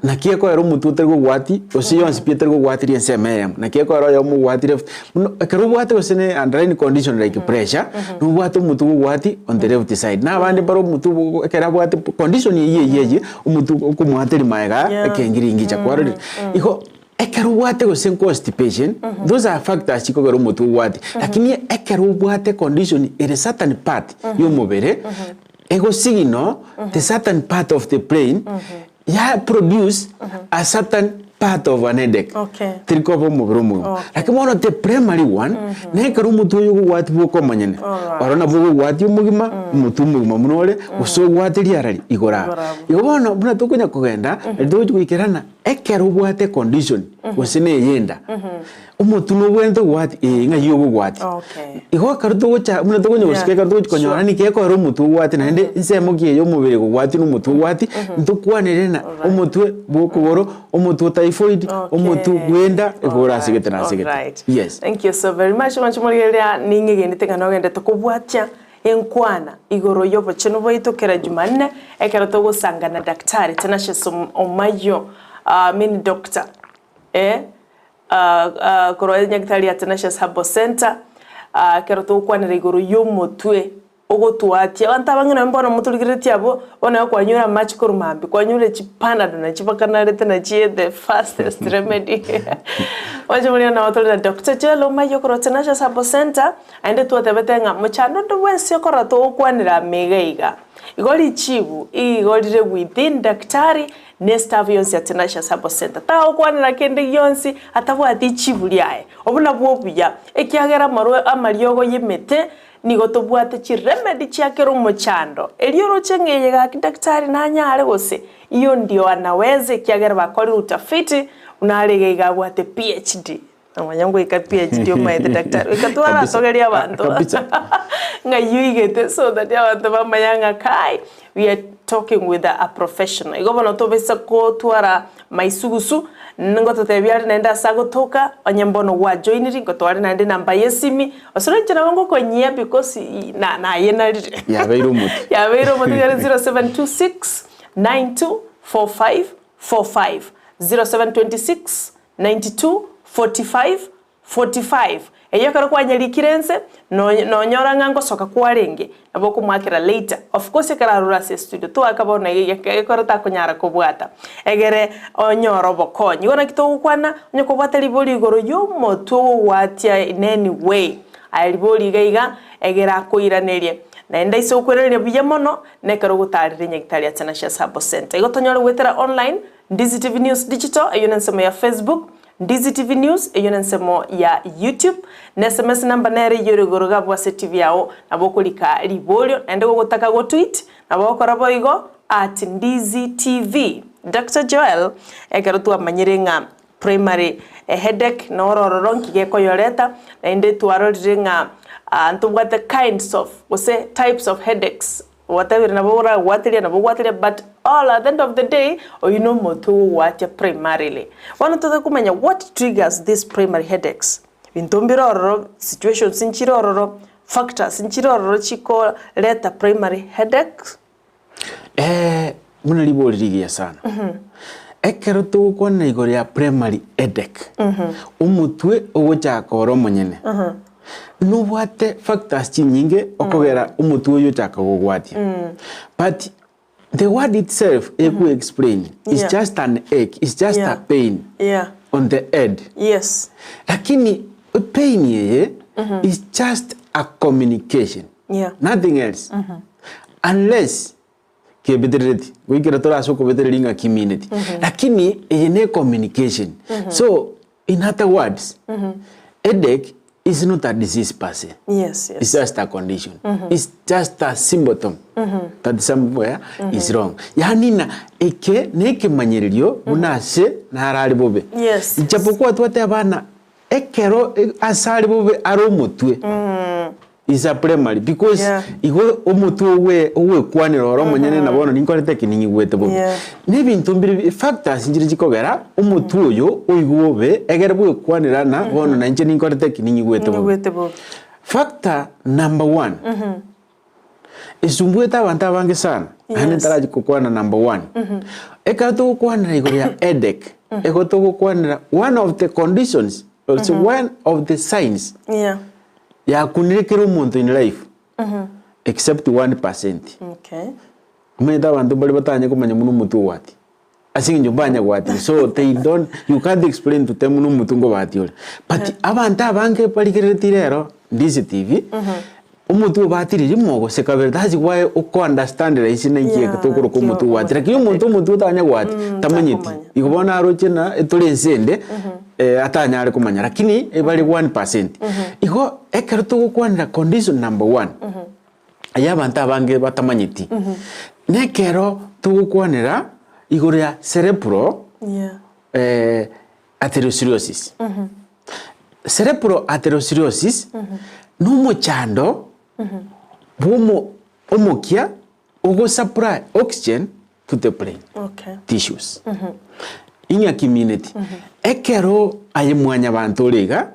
naki ekoera omotwe otari kogwati, gose yonsi pi etari kogwatiria ensemo eyemo, naki ekoera oyomo ogwati left. Bono ekero obwate gose ne underlying condition like pressure, nobwate omotwe gogwati on the left side. Na abande mbare omotwe bogo ekero abwate condition eywo eywo eywo, Omonto okomwateria magega Yeah. ekengiringicha kwarorire. Igo ekero obwate gose constipation, those are factors chikogera omotwe ogwate. Lakini ekero obwate condition ere certain part ya omobere, egosignal the certain part of the brain ya produce a certain part of an headache. Okay. Teri koba omobere omogima. Okay. Lakini bono the primary one, nekero omotwe oyo ogogwatia bwoka omonyene. Alright. Oro nabo ogogwatia omogima, omotwe omogima buna ore, gose ogwate riarari igoro aa. Igoro abwo. Igo bono buna tokonya kogenda, nari togochi goikerana, ekero obwate econdition, gose na eyenda, omotwe nobwenerete ogwatia ee ng'ai ogogwatia. Okay. Igo ekero togocha buna tokonya gosika Yeah, ekero togochi konyora sure. niki ekero omotwe ogwatia naende ensemo ki eye omobere kogwatia na omotwe ogwatia, ntokwanere na omotwe bwa okogoro, omotwe o typhoid, omotwe bw'enda, igo orasegete na asegete. Alright. Yes. Thank you so very much mwanche morigereria ning'egenete ng'a nogendete kobwatia enkwana igoro y'obochenu bwaito kera Jumanne ekero togosanga na Daktari Tenacious Omayio uh, mini doctor eh, korwa Nyagetari ya Tenacious Herbal Center ekero togokwanera igoro y'omotwe ogotwatia. Abanto abange nonye bono motorigereretie abwo, bono igo kwanyure amache korwa mambia, kwanyure chipanado nachi bakanarete nachi the fastest remedy. Mwanche moria nabo tore na Doctor Joel Omayio korwa Tenacious Herbal Center, naende twatebete ng'a mochando onde bwensi okorora togokwanera ime iga iga. Igo richibu igo rire within daktari Ne staff yonsi ya Tenacious Herbal Center tagokwanera kende gionsi atabwati ichibu riaye. Obwo nabwo obuya, ekiagera amarwa amariogo y'emete nigo tobwate chiremedy chia kera omochando. Erio oroche ng'a eye gaki daktari nanyare gose? Iyo ndio anaweza ekiagera bakorire utafiti buna are iga iga abwate PHD. Nomanya ngoika PhD omaete daktari, goika twaratogeria abanto Kabisa. ng'a eyio oigete so that abanto bamanya ng'a kai we are talking with a professional. Igo bono tobisa kotwara maisugusu, ngototebia are naende ase agotoka, onye mbono gwajoiniri, ngotware naende enamba ya esimi, gose inche nabo ngokonyia because na naye narire. Yabeire omotwe. Yabeire omotwe iga ere 0726 92 45 45, 0726 92 45 45 Eyio ekero kwanyerikire ense, no- nonyora ng'a ngosoka kwarenge, nabo okomoakera later. Of course ekero arure ase estudio, toaka bono iga egeka gekoro takonyara kobwata, egere onyore obokonyi. Igo naki togokwana, onye kobwate ribori igoro ya omotwe ogogwatia in any way, aye ribori iga iga, egere akoiranerie. Naende ase okoiraneria buya mono, nekero ogotarera enyagitari ya Tenacious Herbal Centre. Igo tonyore goetera online. Ndizi TV News Digital eyio nensemo ya Facebook, Ndizi TV News eyio nensemo ya YouTube, na SMS number nere eyio ere igoro iga abwo ase TV yao nabo okorika riborio naende gogotaka gotweet nabo ogokora boigo at Ndizi TV. Doctor Joel ekero twamanyire ng'a primary headache noro ororo nki gekoyoreta naende twarorire ng'a ntobwate kinds of gose types of headaches Gwatebire nabo oragwateria nabo ogwateria but all at the end of the day oyio no omotwe ogogwatia primarily. Bono tote komanya what triggers this primary headaches. Binto mbire ororo, situations nchire ororo, factors nchire ororo chikoreta primary headaches. Eh, buna ribori rigiya sana. Ekero togokwana igoro ya primary headache, omotwe ogochaka ore omonyene, Nobwate factors chinyinge okogera omotwe oyo ochaka gogwatia. But the word itself eku explain is Yeah. just an ache, is just Yeah. a pain Yeah. on the head. Yes. Lakini pain eye is just a communication. Yeah. Nothing else. Unless kebeterereti goikera tore ase okobetereria ng'a kimineti. Lakini eye ne communication. So In other words, headache is not a disease per se. Yes, yes. It's just a condition. It's just a symptom that somewhere is wrong. Yaani na eke nekemanyererio buna ase narare bobe. Yes, yes. Ijapokuwa twateba ng'a ekero e- ase are bobe are omotwe. Is a primary because Yeah. igo omotwe ogwe ogwekwanera oro omonyene na bono ninkorete eki ninyigwete bobe. Yeah. Na ebinto mbire bi factors nchire chikogera omotwe oyo oigwe bobe egere bwekwanera na bono na inche ninkorete eki ninyigwete bobe. Ninyigwete bobe. Factor number one, esumbuete abanto abange sana, naende Yes. ntarachi gokwana number one. Ekero togokwanera igoro ya headache, igo togokwanera one of the conditions, gose one of the signs Yeah. Yakunire kera omonto in life except 1%. Okay. Omanyete abanto mbare batanye komanya buna omotwe ogwatia. Ase eng'encho mbanya gwatia so they don't you can't explain to them buna omotwe nkobatia ore. But abanto abange barigereretie rero Ndizi TV, omotwe obatire rimo gose kabere that's why oko understand rahisi na inki Yeah, tokoroka naki omotwe ogwatia. Lakini omonto omotwe otanya gwatia tamanyeti. takomanya. Igo bono aroche ng'a etore ense ende atanyare komanya lakini ebare 1%. Igo ekero togokwanera condition number one, eye abanto abange batamanyeti, nekero togokwanera igoro ya cerebral Yeah. atherosclerosis. Cerebral atherosclerosis na omochando bwa omo omokia ogosupply oxygen to the brain. Okay. Tissues. Ing'a kimineti, ekero aye mwanyabanto ore iga,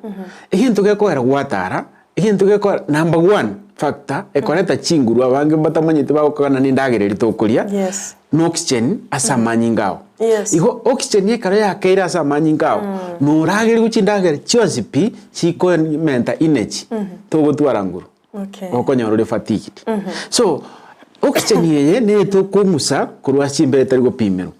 egento gekogera gwatara, egento gekogera number one factor ekoreta chinguru abange mbatamanyeti bagokogana na endagera eria tokoria, Yes. na oxygen ase amanyinga ao. Yes. Igo oxygen ekero yakeire ase amanyinga ao, noragerigwe chindagera chionsi pi chikomenta energy, togotwara nguru. Okay. Okonyora ore fatigued. So, oxygen eye neye tokong'usa korwa ase chimbere etari gopimerwa.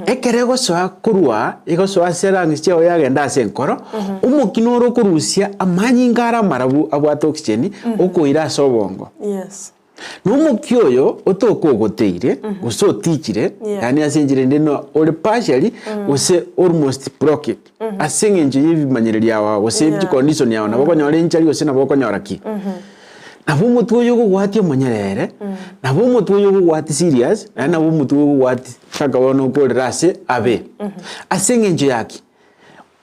Ekero egosoa korwa, egosoa ase lungs chiago yagenda ase enkoro, omokia noro okorusia amanyinga are amarabu abwate oxygen, okoira ase obongo. Yes. Na omokia oyo otoka ogoteire, gose otichire, Yeah. yaani ase enchera ende no ore partially, gose almost blocked, ase eng'encho ya ebimanyererio ao ao gose Yeah. chicondition yao nabo okonyora enchari gose nabo okonyora ki. Nabo omotwe oyo ogogwatia omonyerere, nabo omotwe oyo ogogwatia serious, naende nabo omotwe oyo ogogwatia mpaka bono okorera ase abe. Ase eng'encho ya ki?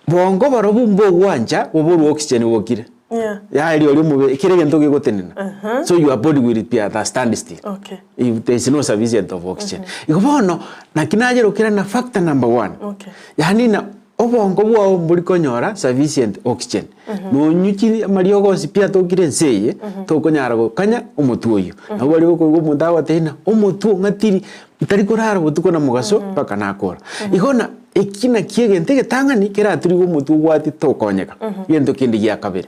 Bongo barobwo mbogwancha boborwe oxygen bokire. Yeah. Yaani oria omobe kera egento gegotenena. So your body will be at a standstill. Okay. If there is no sufficient of oxygen. Igo bono naki nacherokera na factor number one. Okay. Yaani na obongo bwao mbori konyora sufficient oxygen. Nonyu chiri amariogo onsi pi atokire ense eye, tokonyara gokanya omotwe oyio. Nabo baria okoigwa omonto agotebia ng'a omotwe ong'atiri, ntari korara botuko na mogaso mpaka nakora. Igo na eki naki egento egetang'ani keraturigwe omotwe obwate tokonyeka. Egento kende gia kabere,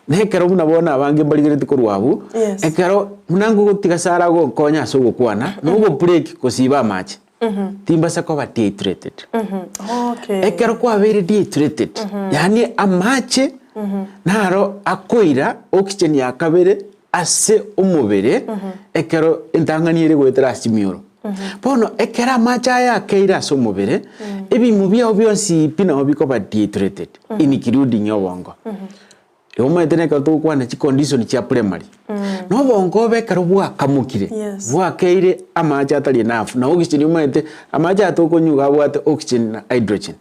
na ekero buna bono abange mbarigereti korwa abwo, Yes. ekero buna ngogotiga Sarah agonkonya ase ogokwana, na ogobreak gosiba amache. Timbasa koba dehydrated. Okay. Ekero kwabeire dehydrated, yaani amache naro akoira oxygen ya kabere ase omobere ekero entang'ani ere goetera ase chimioro. Bono ekero amache aya akeire ase omobere, ebimo biao bionsi pi nabo bikoba dehydrated, including obongo. Igo omanyete na ekero togokwana chicondition chia primary, na obongo obe ekero bwakamokire, Yes. bwakeire amache atari enough, na oxygen omanyete amache aya tokonywa iga abwate oxygen na hydrogen,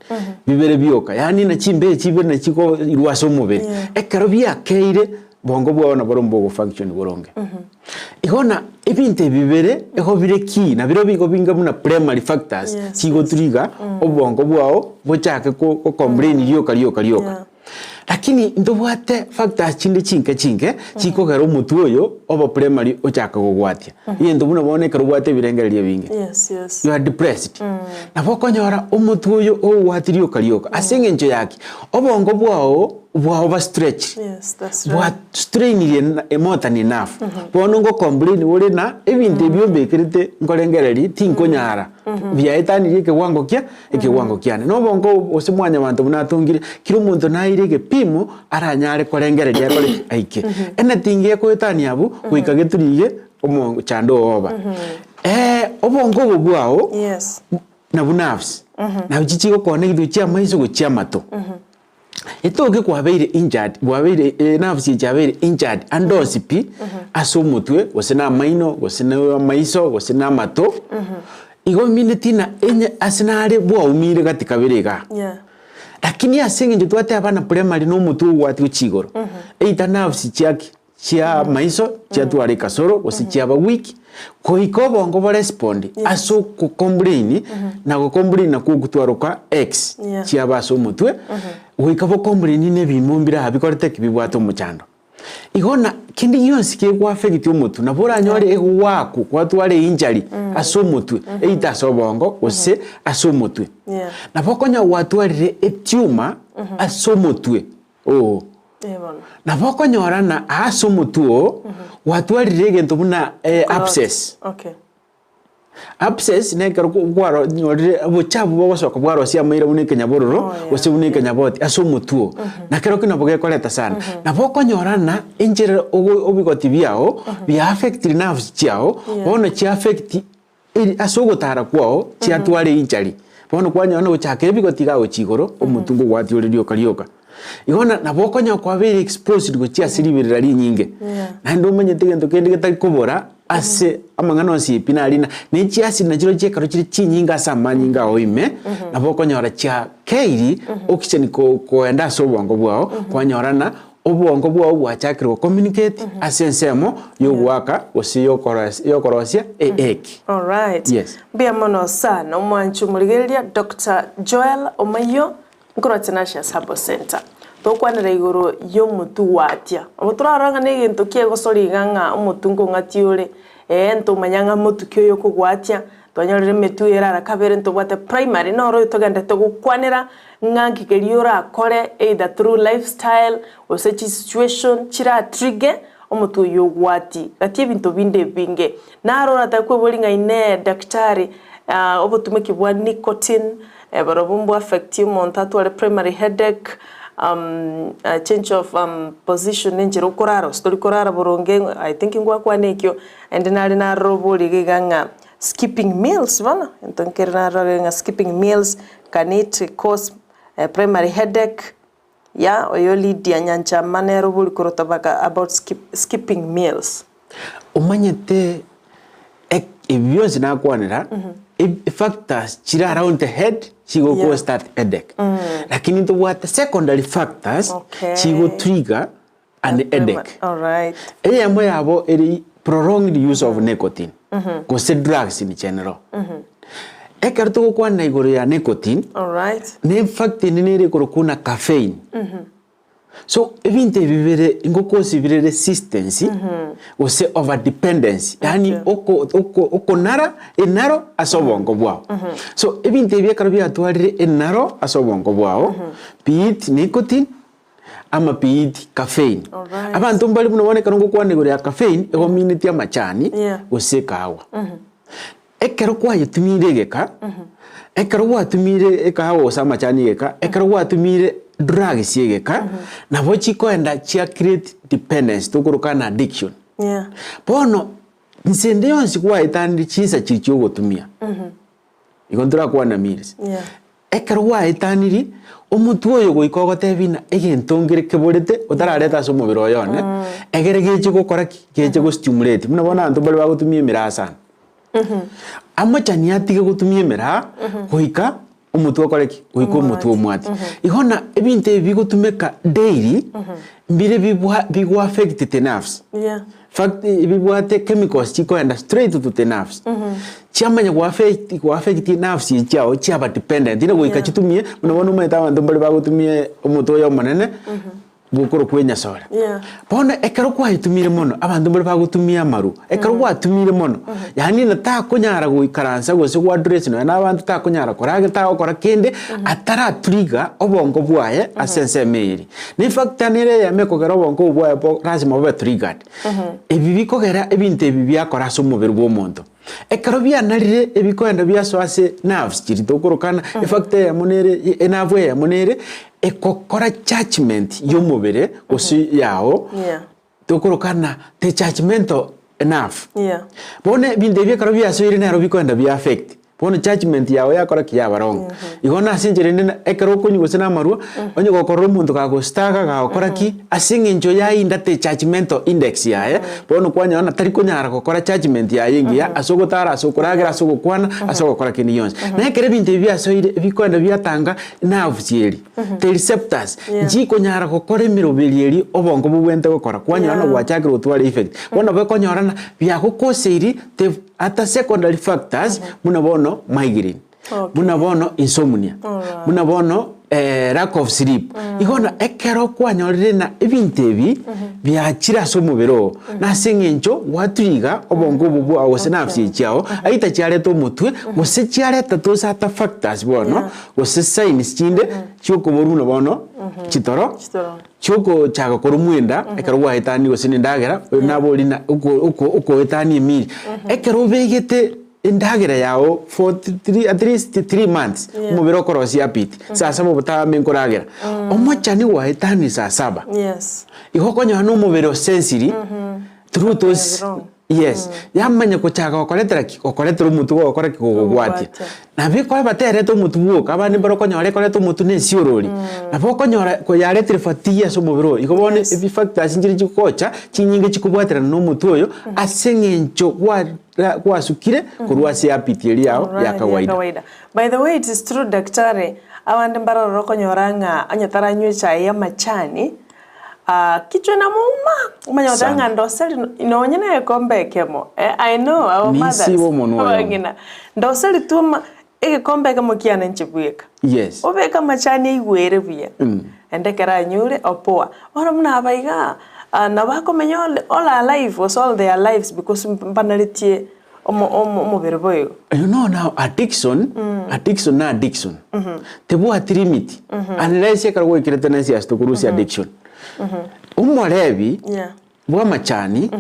bibere bioka, yaani na chimbere chibere nachi chikoirwa ase omobere. Yeah. Ekero biakeire, bongo bwao nabo bogo function boronge. Igo na ebinto ebi bibere igo bire key na birobio igo binga buna primary factors Yes, chigotriga obongo bwao bochake ko go complain rioka rioka rioka. Yeah. Lakini ntobwate factors chinde chinke chinke chikogera omotwe oyo obe primary ochake kogwatia. Egento buna bono ekero obwate ebirengererio ebinge. Yes, yes. You are depressed. Nabo okonyora omotwe oyo ogwati rioka rioka ase eng'encho yaki? Obongo bwao bwao stretched. Yes, that's right. Bwa strainirie more than enough. Bono ngo complain ore na ebinto ebio mbekerete nkorengereria tinkonyara. Biaetanirie ekewango kia ekewango kiane. Na obongo obo gose mwanyabanto buna atongire, kera omonto naeire egepimo aranyare korengereria akore ki? Aike. Anything gekoetania abwo goika geturige omochando oo oba. Obongo obo bwao Yes. nabwo nerves, nabwo chigokona egento chia amaiso gochia amato. Etoke kwabeire injured, bwabeire nerves echi chiabeire injured ande onsi pi, ase omotwe, gose na amaino, gose na amaiso, gose na amato, igo omineti ng'a enye ase nare bwaumire gati kabere igaa. Yeah. Lakini ase eng'encho twateba na primary na omotwe ogwatia gochia igoro, either nerves chiaki chia amaiso chiatwara ekasoro gose chiaba weak, goika obongo borespond ase okocomplain na gocomplain nakwo ogotwaroka X Yeah. chiaba ase omotwe, goika bocomplain na ebimo mbire aa bikorete ki? Bibwate omochando. Igo na kende gionsi kegoaffect omotwe nabo oranyore egoakwa kwatwara einjury ase omotwe either ase obongo gose ase omotwe. Yeah. Nabo okonyora gwatwarire etumor ase omotwe oo. Eh, bono. Nabo okonyora na ase omotwe oo gwatwarire egento buna Clot. abscess. Okay. Abscess nekero kwaronyorire obochafu bogosoka bwarosia amaira buna ekenyabororo Oh, yeah. gose buna ekenyaboti ase omotwe oo. Na kero ki nabo gekoreta sana. Nabo okonyora ng'a enchera ogo obigoti biago bia affectiri nerves chiago, Yeah. bono chia affect eri ase ogotara kwao chiatwara einchari. Bono kwanyora na gochaka ebigoti iga gochia igoro, omotwe nkogwatia ore rioka rioka. Igo na nabo okonyora kwabeire exposed gochia ase riberera rinyinge. Yeah. Naende omanyete egento kende getari kobora ase amang'ana onsi pi nari na ne chiacid nachio chiekero chire chinyinge ase amanyinga ao ime, nabo okonyora chiakeiri oxygen ko koenda ase obongo bwao, kwanyora ng'a obongo bwao bwachakire go communicate ase ensemo yogoaka gose yokorosia yokorosia eeki. Alright. Yes. Mbuya mono sana omwanchi omorigereria Doctor Joel Omayio Nkorwa Tenacious Herbal Centre. Togokwanera igoro y'omotwe gwatia. Obo torarora ng'a negento ki egosori iga ng'a omotwe nkong'atia ore, ee ntomanya ng'a motwe ki oyo okogwatia, twanyorire emetwe ere ara kabere ntobwate primary noro oyo togenderete gokwanera ng'a nki keria orakore either through lifestyle gose chisituation chiratrigger omotwe oyio ogwatie. Gati ebinto binde ebinge. Naro oratake kweboria ng'a inee daktari obotumeki bwa nicotine Barobwo mbwa affect omonto atware primary headache, change of position enchera okorara gose tori korara boronge I think ngwakwana ekio, naende nare narora oborie iga iga ng'a skipping meals bono, egento nkere narora ng'a skipping meals can it cause primary headache, ya oyo Lydia Nyanchama nere oborie korwa Tabaka about skipping meals. Omanyete ek ebi bionsi nakwanera, eb factors chire around the head chigo Yeah. cause that headache. Lakini ntobwate secondary factors Okay. chigo trigger an headache. Alright. Eyemo yabo ere prolonged use of nicotine gose drugs in general. Ekero togokwana igoro ya nicotine, Alright. ne factor ende nere ekorokwa buna caffeine. So ebinto ebi bibere ngokosi bire resistance gose over dependence yaani Okay. oko oko okonara enaro ase obongo bwao. So ebinto ebi ekero biatwarire enaro ase obongo bwao, be it nicotine ama be it caffeine. Alright. Abanto mbare buna bono ekero ngokwana igoro ya caffeine, egominetie amachani Yeah. gose ekahawa. Ekero kwayetumire egeka, ekero gwatumire ekahawa gose amachani egeka, ekero gwatumire drugs egeka, nabo chikoenda chia create dependence tokoroka an addiction. Yeah. Bono, Inse ende yonsi gwaetanire chinsa chiria chiogotumia, igo ntorakwana meals, Yeah. ekero gwaetanirie, omotwe oyo goika ogotebi ng'a egento nkere keborete otarareta ase omobere oyo one, egere geche gokora ki? Geche go stimulate. Buna bono abanto mbare bagotumia emiraa sana. Amochani atige gotumia emiraa, goika omotwe okore ki? Goika omotwe omwati. Igo na ebinto ebi bigotumeka daily, mbire bibwa bigo affect the nerves. Yeah. Fact bibwate chemicals chikoenda straight to the nerves. Chiamanya go affect go affect nerves echi chiago chiaba dependent ina goika Yeah. chitumie, buna bono omanyete abanto mbare bagotumia omotwe oyo omonene, Gokorokwa enyasore. Yeah. Bono ekero kwayetumire mono, abanto mbare bagotumia amaru, ekero gwatumire mono, yaani na takonyara goikaransa gose gwadress nonya na abanto takonyara koragera tagokora kende, ataratrigger obongo bwaye ase ensemo eye eria. Na efactor nere eyemo ekogera obongo obo bwaye bo lazima bobe triggered. Ebi bikogera ebinto ebi biakora ase omobere bwa omonto. Ekero bianarire ebikoenda biasoa ase nerves chiria tokorokana, efactor eyemo nere enerve eyemo nere ekokora judgement y'omobere gose yao, Yeah. tokorokana the judgemental nerve. Yeah. Bono ebinto ebi ekero biasoire nero bikoenda bia affect, bono judgement yao yakora ki? Yaba wrong. Igo nase enchera ende na ekero okonywa gose na amarwa, onye gokorora omonto gagostaka gagokora ki, ase eng'encho yainda the judgemental index yaye, bono kwanyora ng'a tari konyara gokora judgement yaye engiya ase ogotara, ase okoragera, ase ogokwana, ase ogokora kende gionsi. Na ekero ebinto ebi biasoire bikoenda biatanga nerves eria, the receptors, Yeah. nchikonyara gokora emeroberi eria obongo bobwenerete gokora, kwanyora ng'a Yeah. gwachakire gotwara effect. Bono nabo ekonyora ng'a biagokoseiri the ata secondary factors buna bono migraine. Okay. Buna bono insomnia, Alright. buna bono eh, lack of sleep. Igo na ekero kwanyorire na ebinto ebi biachire ase omobere oo, na ase eng'encho gwatwiga obongo obo bwao gose nafsi echi chiao, aita chiareta omotwe, gose chiareta those other factors bono, Yeah. gose signs chinde chiokoborwa buna bono chitoro, Chitoro. chiokochaka korwa enda ekero gwaetania gose na endagera, nabo ori na oko- oko- okoetania emiri. Ekero obegete Endagera yao for at least 3 months Yeah. omobere okorosia appetite saa saba obotambe nkoragera omochani gwaetania saa saba Yes. igo okonyora na omobere osensiri through Something those is wrong. yes yamanya gochaka gokoretera ki gokoretera omotwe gogokora ki gogogwatia Gogogwatia. nabo ekoba tereta omotwe bwoka abande mbare okonyora ekoreta omotwe na esiorori nabo okonyora koyaretire fatigue ase omobere oyo igo bono Yes. ebi factors nchire chigocha chinyinge chikobwaterana na omotwe oyo ase eng'encho gwa Gwasukire korwa ase eapiti eria yao ya Alright, ya kawaida. kawaida. By the way, it is true daktari, abande mbarorore okonyora ng'a onye taranywa echae ya amachani, ah, kichwa inamuuma, omanye goteba ng'a Sana. ndoseri nonye na egekombe ekemo, eh, I know our mothers, Ninsibe omonwa oyomo. abang'ina, ndoseri tu ama egekombe ekemo kiane inche bweka. Yes. Obeke amachani aigwere buya, naende ekero anyure opoa. Bono buna aba igaa, nabo akomenya all all her life gose all their lives because mbanaretie omo omo omobere boigo. You know now addiction, addiction na addiction tebwati limit unless ekero gwaikire tendency ase tokorusia addiction. Omorebi Yeah. bw'amachani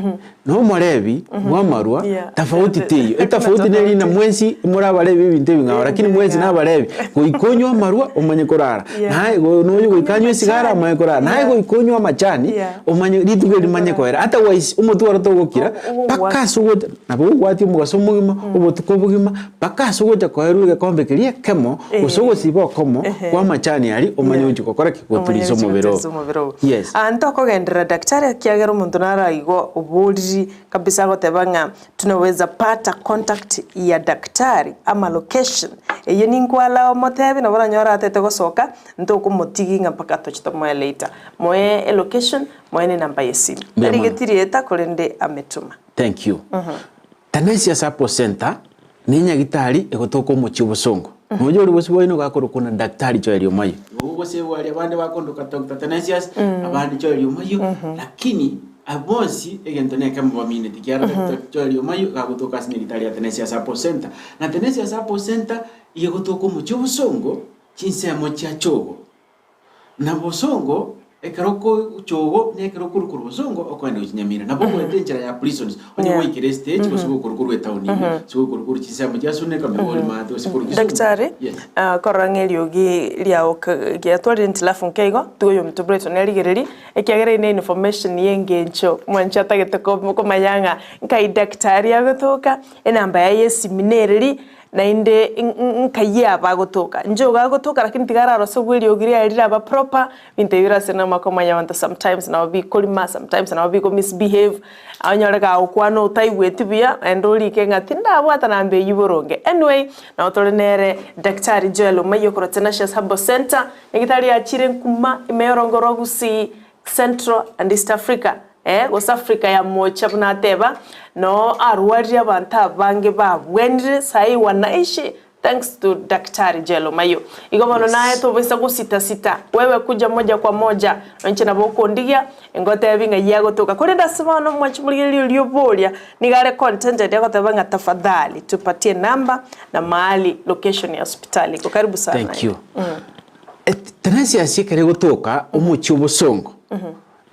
na omorebi bw'amarwa Yeah. tofauti teiyo. Etofauti neri ng'a mwensi more abarebi b'ebinto ebing'ao lakini mwensi nabarebi. Goika onywe amarwa omanye korara, Yeah. naye go noyo goika anywe esigara amanye korara, naye Yeah. goika onywe amachani Yeah. omanye rituko eri rimanye koera. Otherwise omotwe oro togokira mpaka ase ogocha nabo ogwatia omogaso omogima, obotuko obogima, mpaka ase ogocha koerwa egekombe keria ekemo, gose ogosiba okomo kwa amachani aria omanye Yeah. gochia gokora ki? Goturisa omobere oo. omobere oo. Yes. Ah, ntokogenderera daktari ekiagera omonto naro igo oboriri kabisa agoteba ng'a tunaweza pata contact ya daktari ama location eyio ninkwalao omotebi nabo oranyore atete gosoka ntokomotigi ng'a mpaka toche tomoe later. Moe elocation moe ne enamba ya esimu. Mbuya mono. Tarigeti rieta korende ametuma. Thank you. Tanesia Support Centre nenyagitari egotoka omochie obosongo. Nonya ore bosio bwaino gakorokwa na Daktari Joel Omayio. Igo gose bwaria abande bakondoka Doctor Tenesius, abande Joel Omayio, lakini abwo bonsi egento nekemo bamineti kiaro Doctor Joel Omayio gagotoka ase nyagitari ya Tenesia Support Centre. Na Tenesia Support Centre iga egotoka omochie obosongo chinsemo chia Chogo. Na bosongo. Ekero okochogo na ekero okorwa korwa bosongo okoenda gochia Nyamira. Nabo ogoeta enchera ya Prisons onye Yeah. gwaikire estage gose gokorwa korwa etown ime gose gokorwa korwa chinsemo chia Suneka, Migori, Maate gose korwa Kisumu. Daktari, Yes. ah, korora ng'a eriogi riao k- giatwarire hitilafu nke igo, tiga oyominto Brighton arigererie, ekiagera eye ne information ya engencho mwanche atagete ko- komanya ng'a nkai daktari agotoka, enamba yaye ya esimi nereri, Naende nkai aba agotoka? Inche igo agotoka lakini tiga ararose obwo eriogi riaye riraba proper, ebinto ebi bire ase namako mwanyabanto sometimes nabo bikorima, sometimes nabo biko misbehave, onyore gagokwana otaigweti buya naende orike ng'a tindabwata namba eywo boronge. Anyway, nabo tore nere Daktari Joel Omayio korwa Tenacious Herbal Centre, nyagetari yachire nkuma ime y'orongo rwa Gusii, Central and East Africa. Ee, gose Africa ya mocha buna ateba, noo arwarire abanto abange babwenire saii wanaishi thanks to Daktari Jelo Mayo. Igo bono naye tobaisa gosita sita, wewe kuja moja kwa moja, noinche nabo okondigia, ngotebi ng'ai agotoka. Korende ase bono mwanche morigererie oria oboria, nigo are contented agoteba ng'a tafadhali tupatie namba na mahali location ya hospitali iko. Karibu sana. Thank you. Teresia ekero egotoka omochie obosongo.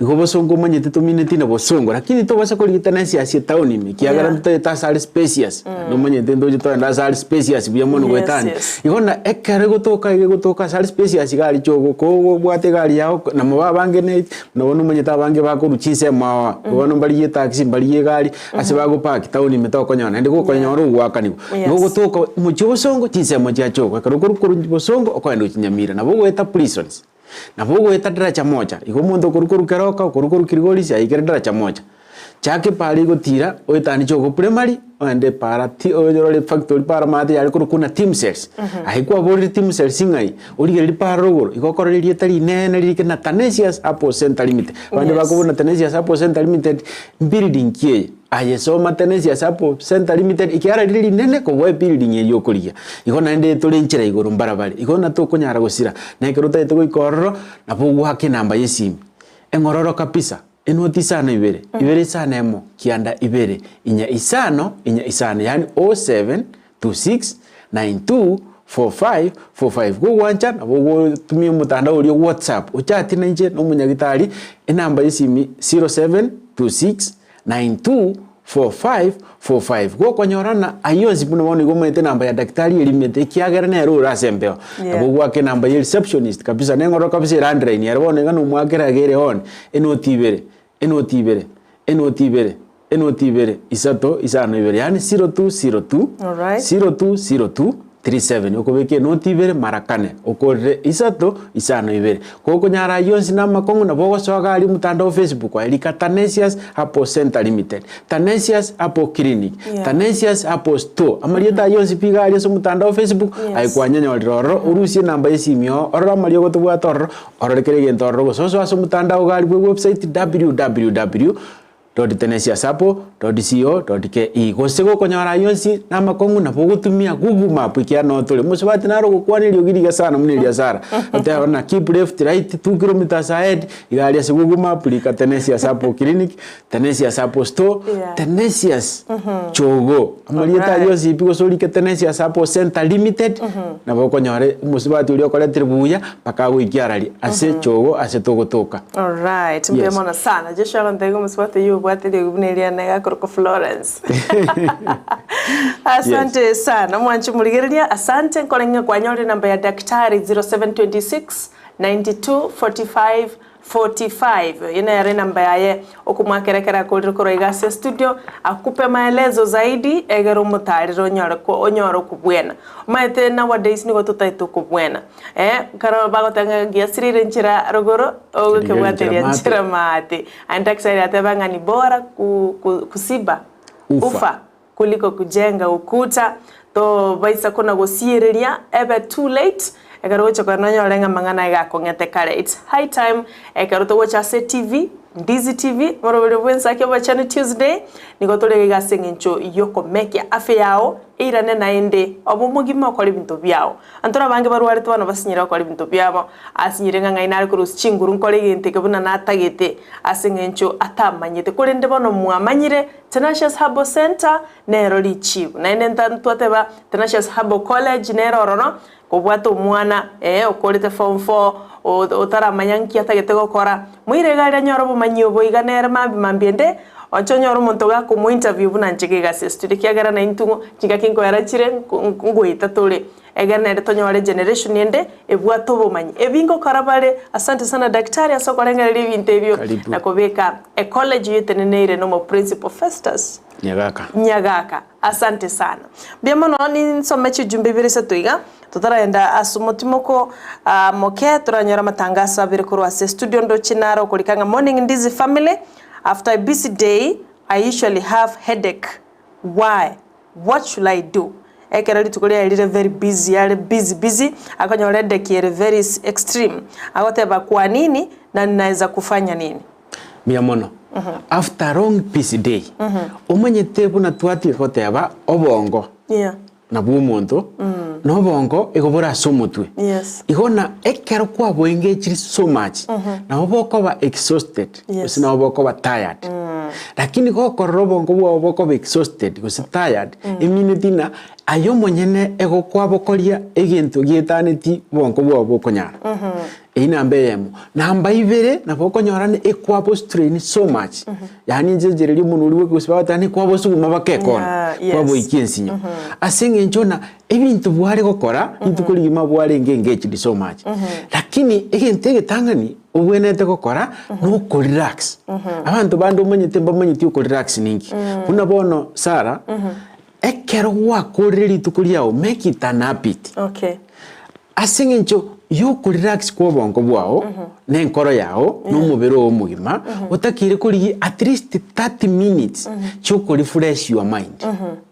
Igo bosongo omanyete tomineti na bosongo, lakini tobasa korigitana ense ase etown ime, ekiagera Yeah. ntotaete ase are spacious. Nomanyete ntoche togende ase are spacious buya mono Yes, goetania. yes. Igo na ekero egotoka iga egotoka ase are spacious iga aria chogo kobwate egari yago nabo abange ne nabo nomanyete abange bakorwa chinsemo ao ao. Bono mbarigie etaxi mbarigie egari, ase bagopark town ime tokonyora naende gokonyora ogoakaniwa. Yes. Igo ogotoka omochie obosongo chinsemo chia chogo, ekero okorwa korwa bosongo okogenda gochia Nyamira, nabo ogoeta prisons. Nabo ogoeta daraja moja, igo omonto okorwa korwa Keroka, okorwa korwa Kilgoris, aikere daraja moja. Chaka epaara egotira, oetanie Chogo Primary, oende epaara ti orore factory paara omanyete yare korokwa buna Team Cells. Aye kwaborire Team Cells ng'ai, origererie paara rogoro, igo okorora erieta rinene ririke na Tanesius Apple Centre Limited. Abande Yes. bakobuna Tanesius Apple Centre Limited, mbuilding ki eye? Aye soma Tenesius Apple Centre Limited ekiagera rire rinene kobua ebuilding eyio okorigia. Igo naende tore enchera igoro mbarabare, igo natokonyara gosira. Na ekero otagete goika ororo, nabo ogoaka enamba ya esimi, eng'ororo kabisa, enoti isano ibere, ibere isano emo, kianda ibere, inya isano, inya isano, yaani 0726 92 45 45. Gogwancha nabo ogotumia omotandao oria o WhatsApp, ochati nainche na omonyagitari, enamba ya esimi 0726 92 45 45. Gokonyorana ayio onsi buna bono igo omanyete enamba ya daktari erimete ekiagera nere ore ase embeo. Yeah. Nabo ogwaka enamba ya receptionist kabisa neng'ororo kabisa ere underline ere bono iga nomoakera iga ere on enoti ibere enoti ibere enoti ibere enoti ibere isato isano ibere yaani 0202 Alright. 0202 37 okobeka enoti ibere mara kane okorere isato isano ibere. Gokonyara ayio onsi na amakong'u nabo ogosoa iga aria omotandao o Facebook aye rika Tanesius Apple Centre Limited, Tanesius Apple Clinic, Yeah. Tanesius Apple Store. Amarieta ayio onsi pi iga aria ase omotandao o Facebook Yes. aye kwanyenyorire ororo orusie enamba ya esimi oo orore amariogo tobwate ororo orore kera egento ororo gose osoe ase omotandao iga aria bwe website www. Tenesiasapo.co.ke Gose gokonyora ayio onsi namakong'u nabo ogotumia Google Map ekiagera noo tore. Mosubati naro ogokwana eriogi rigiya sana buna eria Sarah. Oteba buna keep left right 2 kilometres ahead iga aria ase Google Map rika Tenesia Sapo Clinic, Tenesia Sapo Store, Yeah. Tenesias Chogo. Amarieta ayio Alright. onsi pi gose orike Tenesia Sapo Centre Limited nabo okonyora omosubati oria okoretire buya mpaka agoikia arari ase Chogo ase togotoka. Alright, mbuya Yes. mono sana. Joshua agontebia omosubati oyio obwate eriogi buna eriane iga akorokwa Florence. Asante sana mwanche morigereria, asante nkore ng'a kwanyorire enamba ya daktari 0726 92 45 45. Eyio nere enamba yaye okomoakera ekero akorire korwa iga ase estudio akupe maelezo zaidi egere omotarere onyore ko onyore okobwena. Omanyete nowadays nigo totaete okobwena. Eh, ekero bagoteba ng'a giasirire enchera rogoro, ogokebwateria Enchera enchera maate. Aye daktari ateba ng'a ni bora ku- ku- kusiba Ufa. ufa kuliko kujenga ukuta, tobaisa kona gosiereria ebe too late, ekero ogocha korora nonyore ng'a amang'ana aya gakong'ete kare. It's high time ekero togocha ase TV, Ndizi TV, moroberi bw'ensaki obochenu Tuesday, nigo tore iga ase eng'encho yokomekia afya yao. Eirane naende, obe omogima okore ebinto biao. Antoro abange barwarete bono basinyire gokora ebinto biabo, asinyire ng'a ng'ai nare korusia chinguru nkore egento eke buna natagete, ase eng'encho atamanyete. Korende bono mwamanyire, Tenacious Herbal Centre nero richibu. Naende nta twateba Tenacious Herbal College nere ororo, kobwate omwana ee okorete form four, otaramanya nki atagete gokora, moire iga aria anyore obomanyi obo iga nere mambia mambia ende, oche onyore omonto gakomo interview buna inche iga ase estudio ekiagera naintwe chingaki nkoera chire ngoeta tore, egere naende tonyore egeneration ende ebwate obomanyi. Ebi ngokora bare, asante sana daktari ase okorengereria ebinto ebio Karibu. na kobeka ecollege eyio eteneneire na omoprinciple Festus Nyagaka. Nyagaka. Asante sana. Mbuya mono ninsome chijumbe ibere isato iga, totaragenda ase omotimoko moke toranyore amatangaso abere korwa ase estudio ndoche naro okorika ng'a morning Ndizi family, after a busy day I usually have headache why? What should I do? Ekero rituko riaye rire very busy are busy busy akonyora headache ere very extreme agoteba kwa nini na ninaeza kufanya nini? Mbuya mono. After long busy day, omanyete buna twatiga goteba obongo Yeah. nabwo omonto, na obongo igo bore ase omotwe. Yes. Igo na ekero kwaboengechiri so much, nabo bokoba exhausted, Yes. gose nabo bokoba tired. Lakini gokorora obongo bwao bokoba exhausted gose tired, emineti ng'a aye omonyene egokwabokoria egento gietaneti obongo bwao bokonyara. Eyio namba eyemo. Namba ibere, nabo okonyora ng'a ekwabo strain so much, yaani inche nchereria omonwe oria bwa ekegusii bagoteba ng'a ekwabo suguma mpaka ekona, Yeah, yes. kwaboikia ensinyo. Ase eng'encho ng'a ebinto bware gokora, rituko rigima bwarenge engaged so much. Lakini egento egetang'ani obwenerete gokora, na okorelax. Abanto bande omanyete mbamanyeti okorelax ninki. Buna bono Sarah, ekero gwakorire rituko riago make it an habit. Okay. Ase engencho y'okorelax kw'obongo bwao, na enkoro yao, na omobere oo omogima, otakeire korigia at least 30 minutes chi'okorefresh your mind.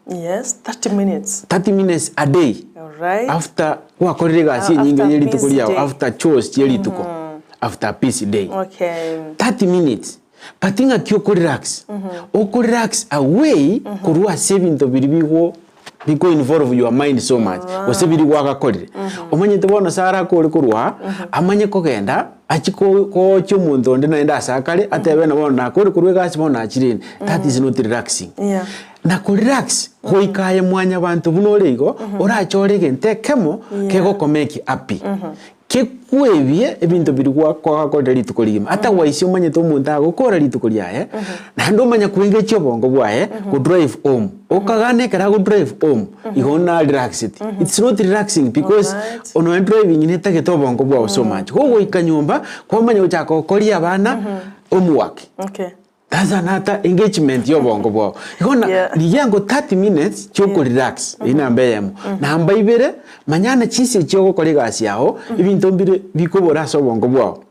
Yes, 30 minutes. 30 minutes a day Alright. after gwakorire egasi Ah, enyinge after ye rituko busy riao day. after chores chie rituko after a busy day Okay. 30 minutes but ng'aki okorelax okorelax away korwa ase ebinto biria bigo biko involve your mind so much gose biria gwagakorire omanyete bono Sarah akore korwa aa amanye kogenda achie ko koochia omonto onde naende ase akare atebe ng'a bono nakore korwa egasi bono nachire inde that is not relaxing. Yeah. Na korelax goika aye mwanyabanto buna ore igo orachore egento ekemo kegokomeki happy Kekwebie ebinto biria gwagakorire rituko rigima. Ata gwaisia omanyete omonto agokora rituko riaye, naende omanya koengechia obongo bwaye go drive home. Okagana ekero ago drive home, igo na relaxed. It's not relaxing because Alright. nonya driving netagete obongo bwao so much. Gogoika nyomba, kwamanya gochaka gokoria abana homework. Okay. That's another engagement ya obongo bwao. Igo na Yeah. rigia ngo 30 minutes chia relax eyio namba eyemo. Namba ibere, manya na chinsa echi ogokora egasi yao, ebinto mbire bikobora ase obongo bwao.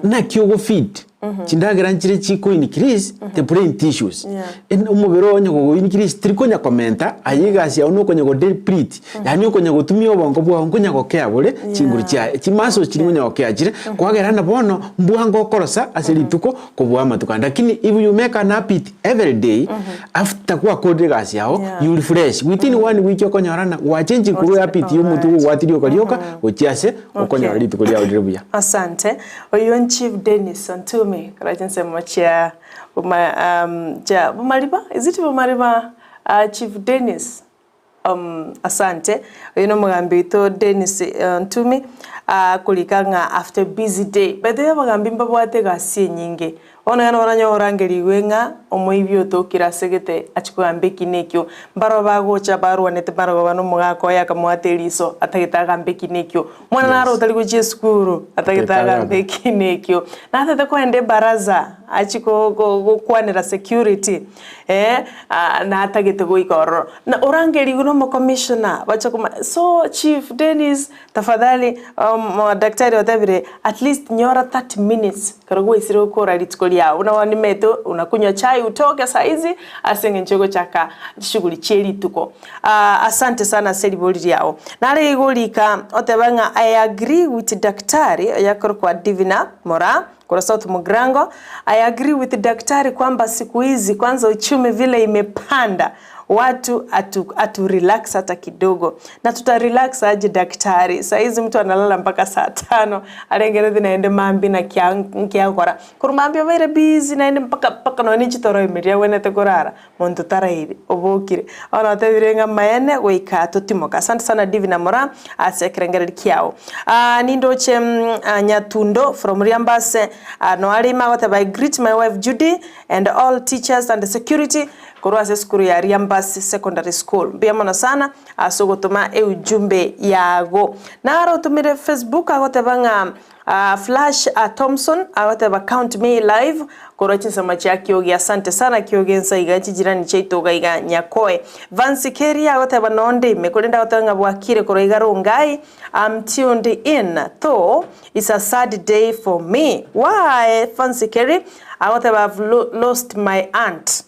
Naki ogofeed, chindagera nchire chiko increase the brain tissues. Yeah. En omobere oo onye gogo increase tiri konya komenta, aye egasi yao nokonya go deplete, yaani okonya gotumia obongo bwao nkonya gokea bore chinguru chiaye, chimuscles chiria nkonya gokea chire, kwagera na bono mbwango okorosa ase rituko kobua amatuko ande lakini if you make an habit every day after gwakorire egasi yao Yeah. you refresh within one week okonyora ng'a gwachenchiri korwa ehabit ya omotwe ogwati rioka rioka gochia ase okonyora rituko riao rire buya. Asante. Oyio Chief Dennis Ontumi korwa chinsemo chia boma chia Bomariba, is it Bomariba Chief Dennis? Asante. Oyo nomogambi oito Dennis Ntumi akorika ng'a after a busy day. By the way abagambi mbabwate egasi enyinge. Bono iga nabo oranyore orangerigwe ng'a omoibi otokire ase gete achie kogamba eki na ekio. Mbarabwo bagocha barwanete mbarabwo na omogaka oye akamoata eriso atagete agambe eki na ekio. Mwana naro Yes. otari gochia esukuru atagete Atagete agambe agambe. eki na ekio. Natete koenda ebaraza achie ko- ko- gokwanera security. Eh, natagete goika ororo. Na orangerigwe na omocommissioner, bache koma so chief Dennis tafadhali um, daktari otebire at least nyora 30 minutes ekero gwaisire gokora rituko riao. Buna bono nimanyete unakunywa chai utoke saizi ase eng'encho ogochaka chishughuli chie rituko. Asante sana ase ribori riao. Nare igo rika oteba ng'a I agree with daktari oyakorokwa Divina Moraa. Korwa South Mugrango, I agree with daktari kwamba siku hizi kwanza uchumi vile imepanda. Watu atu, atu relax hata kidogo na tuta relax aje daktari saizi mtu analala mpaka saa tano arengereti naende mambi naki nkiagokora korwa mambia obeire busy naende mpaka mpaka nonye chitoro ime riria agwenerete korara monto tarairi obokire bono otebire ng'a amaene goika totimoke asante sana Divina Moraa ase ekerengererio kiao. Nindoche Nyatundo from Riambase noare ime agoteba I greet my wife Judy and all teachers and security Korwa ase esukuru ya Riambasi Secondary School. Mbuya mono sana ase ogotoma eujumbe yago. Naro otomire Facebook agoteba ng'a Flash Thompson agoteba count me live korwa chinsemo chia Kiogi asante sana Kiogi ensa iga chijirani chiaito iga iga Nyakoe. Vance Keria agoteba nonde ime korende agoteba ng'a bwakire korwa iga Rongai I'm tuned in though it's a sad day for me. Why Fancy Kerry agoteba I've lost my aunt.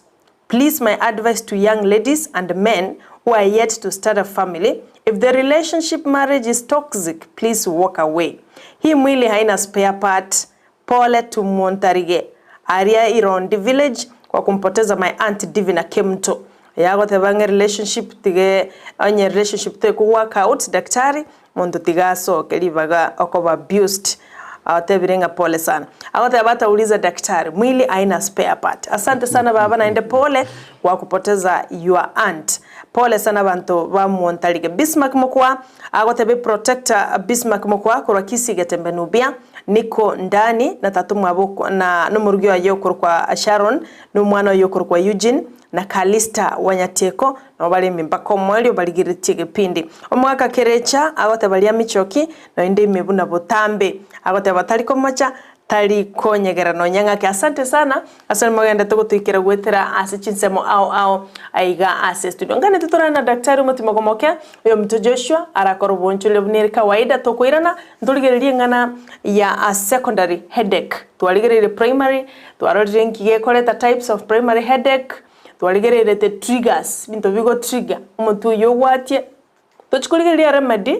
Please my advice to young ladies and men who are yet to start a family, if the relationship marriage is toxic please walk away. Hii mwili haina spare part. Pole to Montarige aria Irondi village kwa kumpoteza my aunt Divina Kemto. Yagoteba ng'a relationship tige onye relationship teku work out daktari Monto tiga asoke ribaga okoba abused. Atebire ng'a pole sana. Agoteba atauliza daktari, mwili haina spare part. Asante sana baba naende pole kwa kupoteza your aunt. Pole sana abanto ba Mwontarige. Bismarck Mokwa agoteba eprotector Bismarck Mokwa korwa Kisii Getembe Nubia niko ndani na tata omwabo na nomorugi oye okorokwa Sharon na omwana oye okorokwa Eugene na Calista Wanyatieko Nabo baremi mpaka omoerio barigeretie egepindi. Omogaka Kerecha agoteba ria Michoki noinde ime buna botambe. Agoteba tari komocha, tari konyegera nonya ng'ake. Asante sana ase mogendete gotoikera goetera ase chinsemo ao ao aiga ase estudio. Nganete torane na Daktari omotimoko moke oyominto Joshua arakore obonchoreria buna ere kawaida tokoirana ntorigererie eng'ana ya secondary headache. Twarigereire primary, twarorire nki gekoreta types of primary headache. Twarigererete triggers, ebinto bigo trigger omotwe oyio ogwatie, tochi korigereria remedy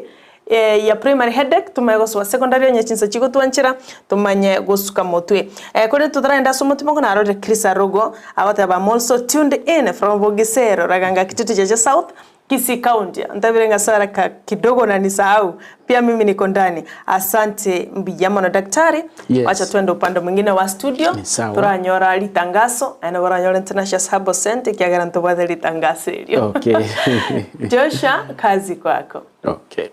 ya primary headache tomanye gosoa secondary onye chinsa chigotwanchera tomanye gosuka motwe. Korende totaragenda ase omotwe mono narorire Chris Arugo agoteba am also tuned in from Bogisero Raganga Kitutu Chache South Kisii County, antabire ng'a Sarah ka kidogo unanisahau, pia mimi niko ndani. Asante mbuya mono daktari. Yes. Wacha twende upande mwingine wa studio Ni sawa. toranyora ritangaso naende boranyore International Herbal Center ekiagera ntobwate ritangaso erio. Okay. Joshua, kazi kwako. Okay.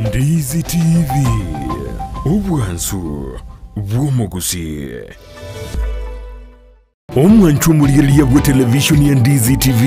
Ndizi TV, obwansu bw'omogusii. Omwancho omorigereria bwe televishoni ya Ndizi TV,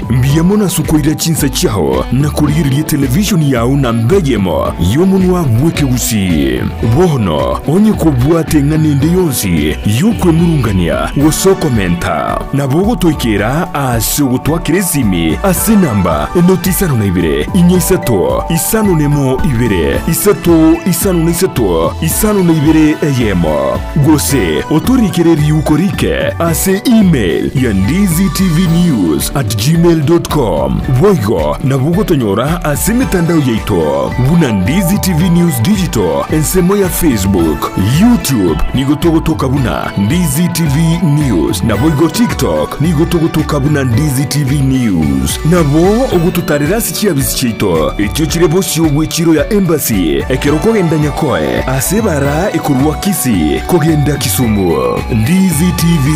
mbuya mono ase okoira chinsa chiao na korigereria televishoni yao namba eyemo y'omonwa bw'ekegusii. Bono onye kobwate eng'ana ende yonsi y'okwemurungania gose okomenta, nabo ogotoikera ase ogotwakera esimi ase enamba enoti isano na ibere, inya isato, isano nemo ibere, isato isano na isato, isano na ibere eyemo. Gose otorikere riuko rike ase email ya ndizitvnews@gmail.com. Boigo nabo ogotonyora ase emetandao yaito buna Ndizi TV News Digital ensemo ya Facebook, YouTube nigo togotoka buna Ndizi TV News naboigo TikTok nigo togotoka buna Ndizi TV News. Nabo ogototarera ase chiabisi chiaito echio chire bosio bw'echiro ya Embassy ekero okogenda Nyakoe ase ebara ekorwa Kisii kogenda Kisumu. Ndizi TV,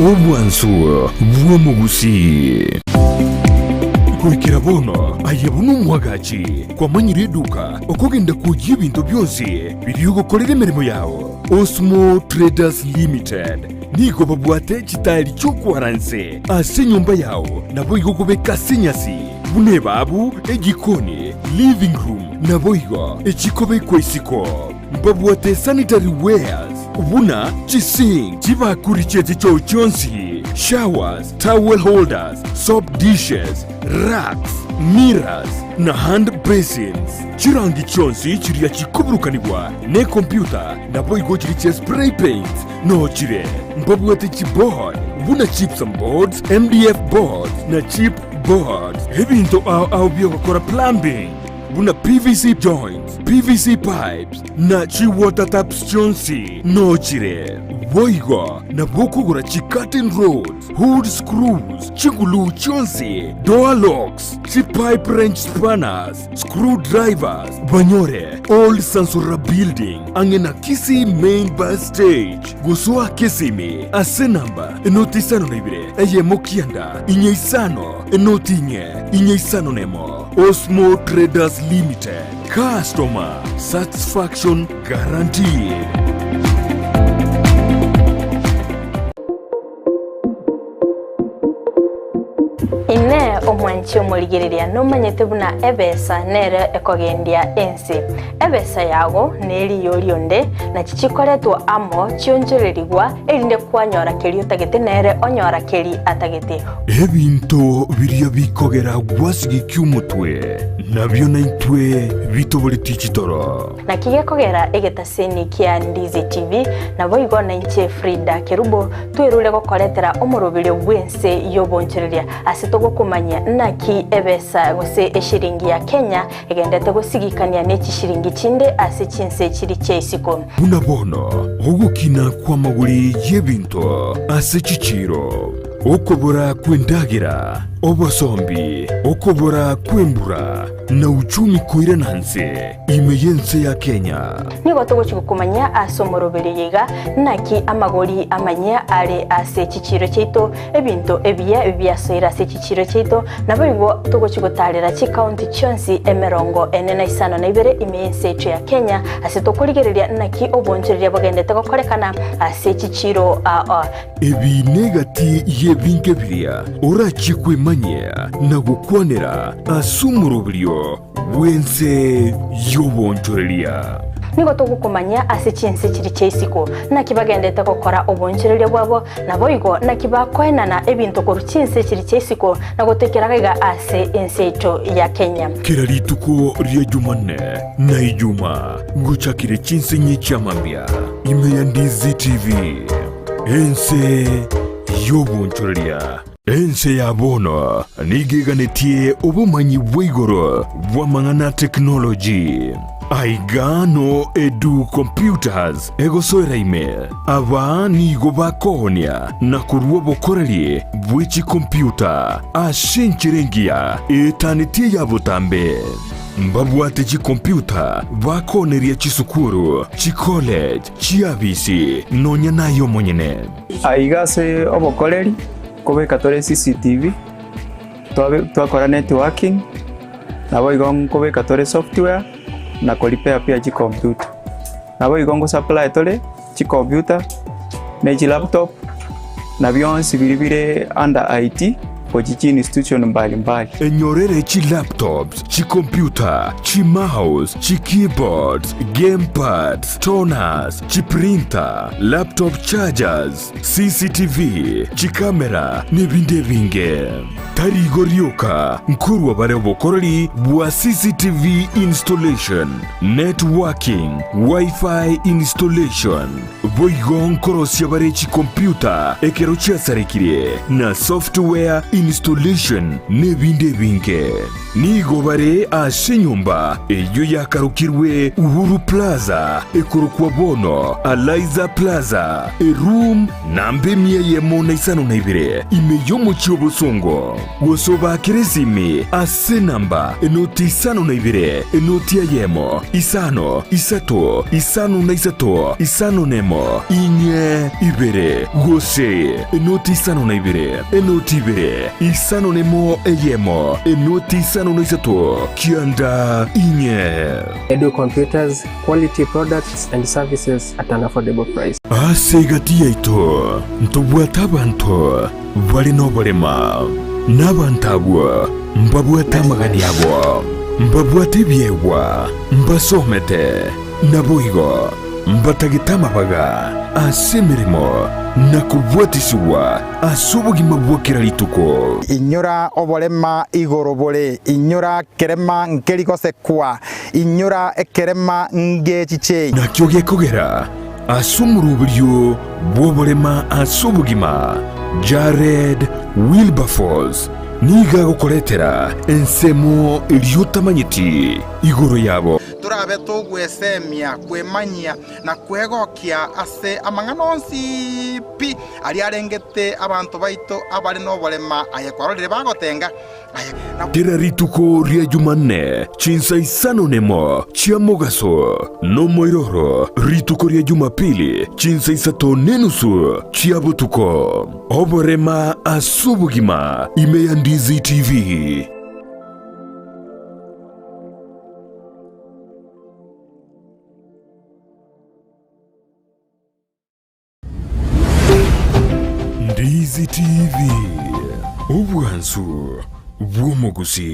obwansu bw'omogusii. Goikera bono aye buna omwagachi kwamanyire eduka okogenda kwoyia ebinto bionsi biria ogokorera emeremo yao. Osmo Traders Limited nigo babwate chitaeri chi'okwara nse ase enyomba yao naboigo kobeka ase enyasi buna ebabu, ejikoni, living room naboigo echikobekwa isiko. Mbabwate sanitary wares buna chisink, chibakuri chie chichoo chionsi. Showers, towel holders, soap dishes, racks, mirrors, na hand basins. Chirangi chionsi chiria chikoburukanigwa nekompyuta naboigo chiria chia spray paints noo chire. Mbabwate chiboard buna gypsum boards, MDF boards na chip boards. Ebinto ao ao biogokora plumbing buna PVC joints, PVC pipes na chi water taps chionsi noo chire. Boigo nabo okogora chi curtain rods, hood screws, chiguluu chionsi, door locks, chi pipe wrench spanners, screw drivers, banyore Old Sansora Building ang'e na Kisii Main Bus Stage. Gosoa Kisimi ase namba enoti isano na ibere eyemo kianda inye isano enoti inye inye isano nemo. Osmo Traders Limited, customer satisfaction guaranteed. Inee! Omwanchi omorigereria nomanyete buna ebesa nere ekogendia ense? Ebesa yago neriyo rionde, nachi chikoretwa amo chionchorerigwa, erinde kwanyora keria otagete nere onyora keria atagete. Ebinto biria bikogera gwasigikia omotwe, nabio naintwe bitoboretie chitoro. Naki gekogera egetaseni kia Ndizi TV, naboigo nainche Frida Kerubo, twerure gokoretera omoroberio bw'ense y'obonchoreria ase togokomanyia naki ebesa gose eshiringi ya Kenya egendete gosigikania ne chishiringi chinde ase chinse chiri chia isiko. Buna bono ogokina kw'amagori y'ebinto ase chichiiro, okobora kw'endagera, obosombi, okobora kw'embura, na uchumi koirana nse ime y'ense ya Kenya. Nigo togochia gokomanyia ase omoroberio oyo iga, naki amagori amanyia are ase chichiiro chiaito, ebinto ebiya biasoire ase chichiiro chiaito, naboigo togochia gotaarera chikaunti chionsi emerongo ene na isano na ibere ime y'ense yaito ya Kenya, ase tokorigereria naki obonchoreria bogendete gokorekana ase chichiiro aa. Ebi negati y'ebinto biria orachie kwemanyia na gokwanera ase omoroberio bw'ense y'obonchoreria. Nigo togokomanyia ase chinse chiria chia isiko, naki bagendete gokora obonchoreria bwabo, naboigo naki bakoenana ebinto korwa chinse chiria chia isiko na gotoikera gaiga ase ense yaito ya Kenya. Kera rituko ria Jumanne na Ijuma gochakire chinsinyi chia mambia ime ya Ndizi TV, ense y'obonchoreria. Ense ya bono nigo eganetie obomanyi bwa igoro bw'amang'ana a tekinoloji. Aiga no Edu Computers egosoera ime. Aba nigo bakoonia na korua obokoreri bwe chikompyuta ase enchera engiya etanetie eya botambe. Mbabwate chikompyuta bakooneria chisukuru, chicollege, chiabisi, nonya naye omonyene. Aiga ase obokoreri nkobeka tore CCTV, twakora networking, naboigo nkobeka tore software na ko repair pia chicomputer. Naboigo ngo supply tore chicomputer ne chilaptop na bionsi biria bire under IT gochia chi institution mbali mbali. Enyorere chilaptops, chicomputer, chimouse, chikeyboards, gamepads, toners, chiprinter, laptop chargers, CCTV, chikamera, nebinde ebinge. Tari igo rioka, nkorwa bare obokoreri bwa CCTV installation, networking, Wi-Fi installation. Boigo nkorosia bare chikompyuta ekero chiasarekire, na software installation, nebinde ebinge. Nigo bare ase enyomba eyio yakarokirwe Uhuru Plaza, ekorokwa bono Alaiza Plaza, eroom namba emia eyemo na isano na ibere, ime y'omochie o Bosongo. Gose obaakere esimi ase enamba enoti isano na ibere, enoti eyemo, isano, isato, isano na isato, isano nemo, inye, ibere, gose enoti isano na ibere, enoti ibere, isano nemo eyemo, enoti isano na isato, kianda inye. Edu Computers, quality products and services at an affordable price. Ase egati yaito ntobwate abanto bare noborema, na abanto abwo mbabwate amagani abo, mbabwate ebiegwa, mbasomete, naboigo. Mbatagete amabaga ase emeremo na kobwatisigwa ase obogima bwa kera rituko. Inyora oborema igoro bore, inyora kerema nkeri gosekwa, inyora ekerema ngechichei. Nakio gekogera ase omoroberio bw'oborema ase obogima, Jared Wilberforce nigo agokoretera ensemo eria otamanyeti igoro yabo. Torabe togwesemia, kwemanyia, na kwegokia ase amang'ana onsi pi aria arengete abanto baito abare noborema, aye kwarorire bagotenga, aye na. Kera rituko ria Jumanne chinsa isano nemo chia mogaso, nomoiroro rituko ria Jumapili chinsa isato nenusu chia botuko. Oborema ase obogima ime ya Ndizi TV. Ndizi TV, obwansu bw'omogusi.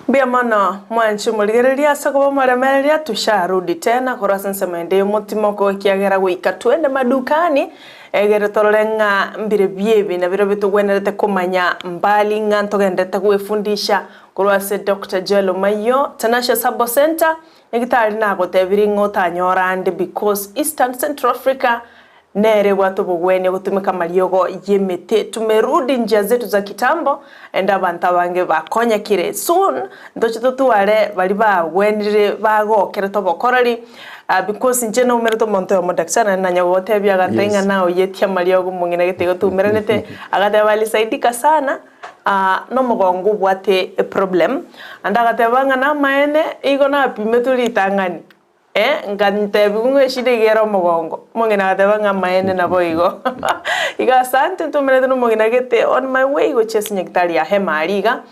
Mbuya mono mwanche morigereria ase koba omoremereria, tusharudi tena korwa ase ensemo ende y'omotimoko ekiagera goika twende madukani egere torore ng'a mbire biebi nabirobio togwenerete komanya mbali ng'a ntogenderete gwefundisha korwa ase Doctor Joel Omayio, Tenacious Herbal Centre, Nyagitari nagotebirie ng'a otanyora ande because Eastern Central Africa nere ebwate obogwenia gotumeka amariogo y'emete. Tumerudi njia zetu za kitambo ende abanto abange bakonyekire. Soon ntoche totware baria bagwenire bagokerete obokoreri because inche naumerete omonto oyomo daktari naende nanya gogotebia agateba ng'a naoyetie amariogo omong'ina gete igo twaumeranete agateba alisaidika sana. Nomogongo obwate eproblem, naende agateba ng'a namaene igo napimetwe ritang'ani, eh, ngatebigwa ng'a eshida iga ere omogongo. Omong'ina agateba ng'a amaene naboigo. Igo asante ntomerete na omong'ina gete on my way gochia ase nyagetari ya Hema aria iga,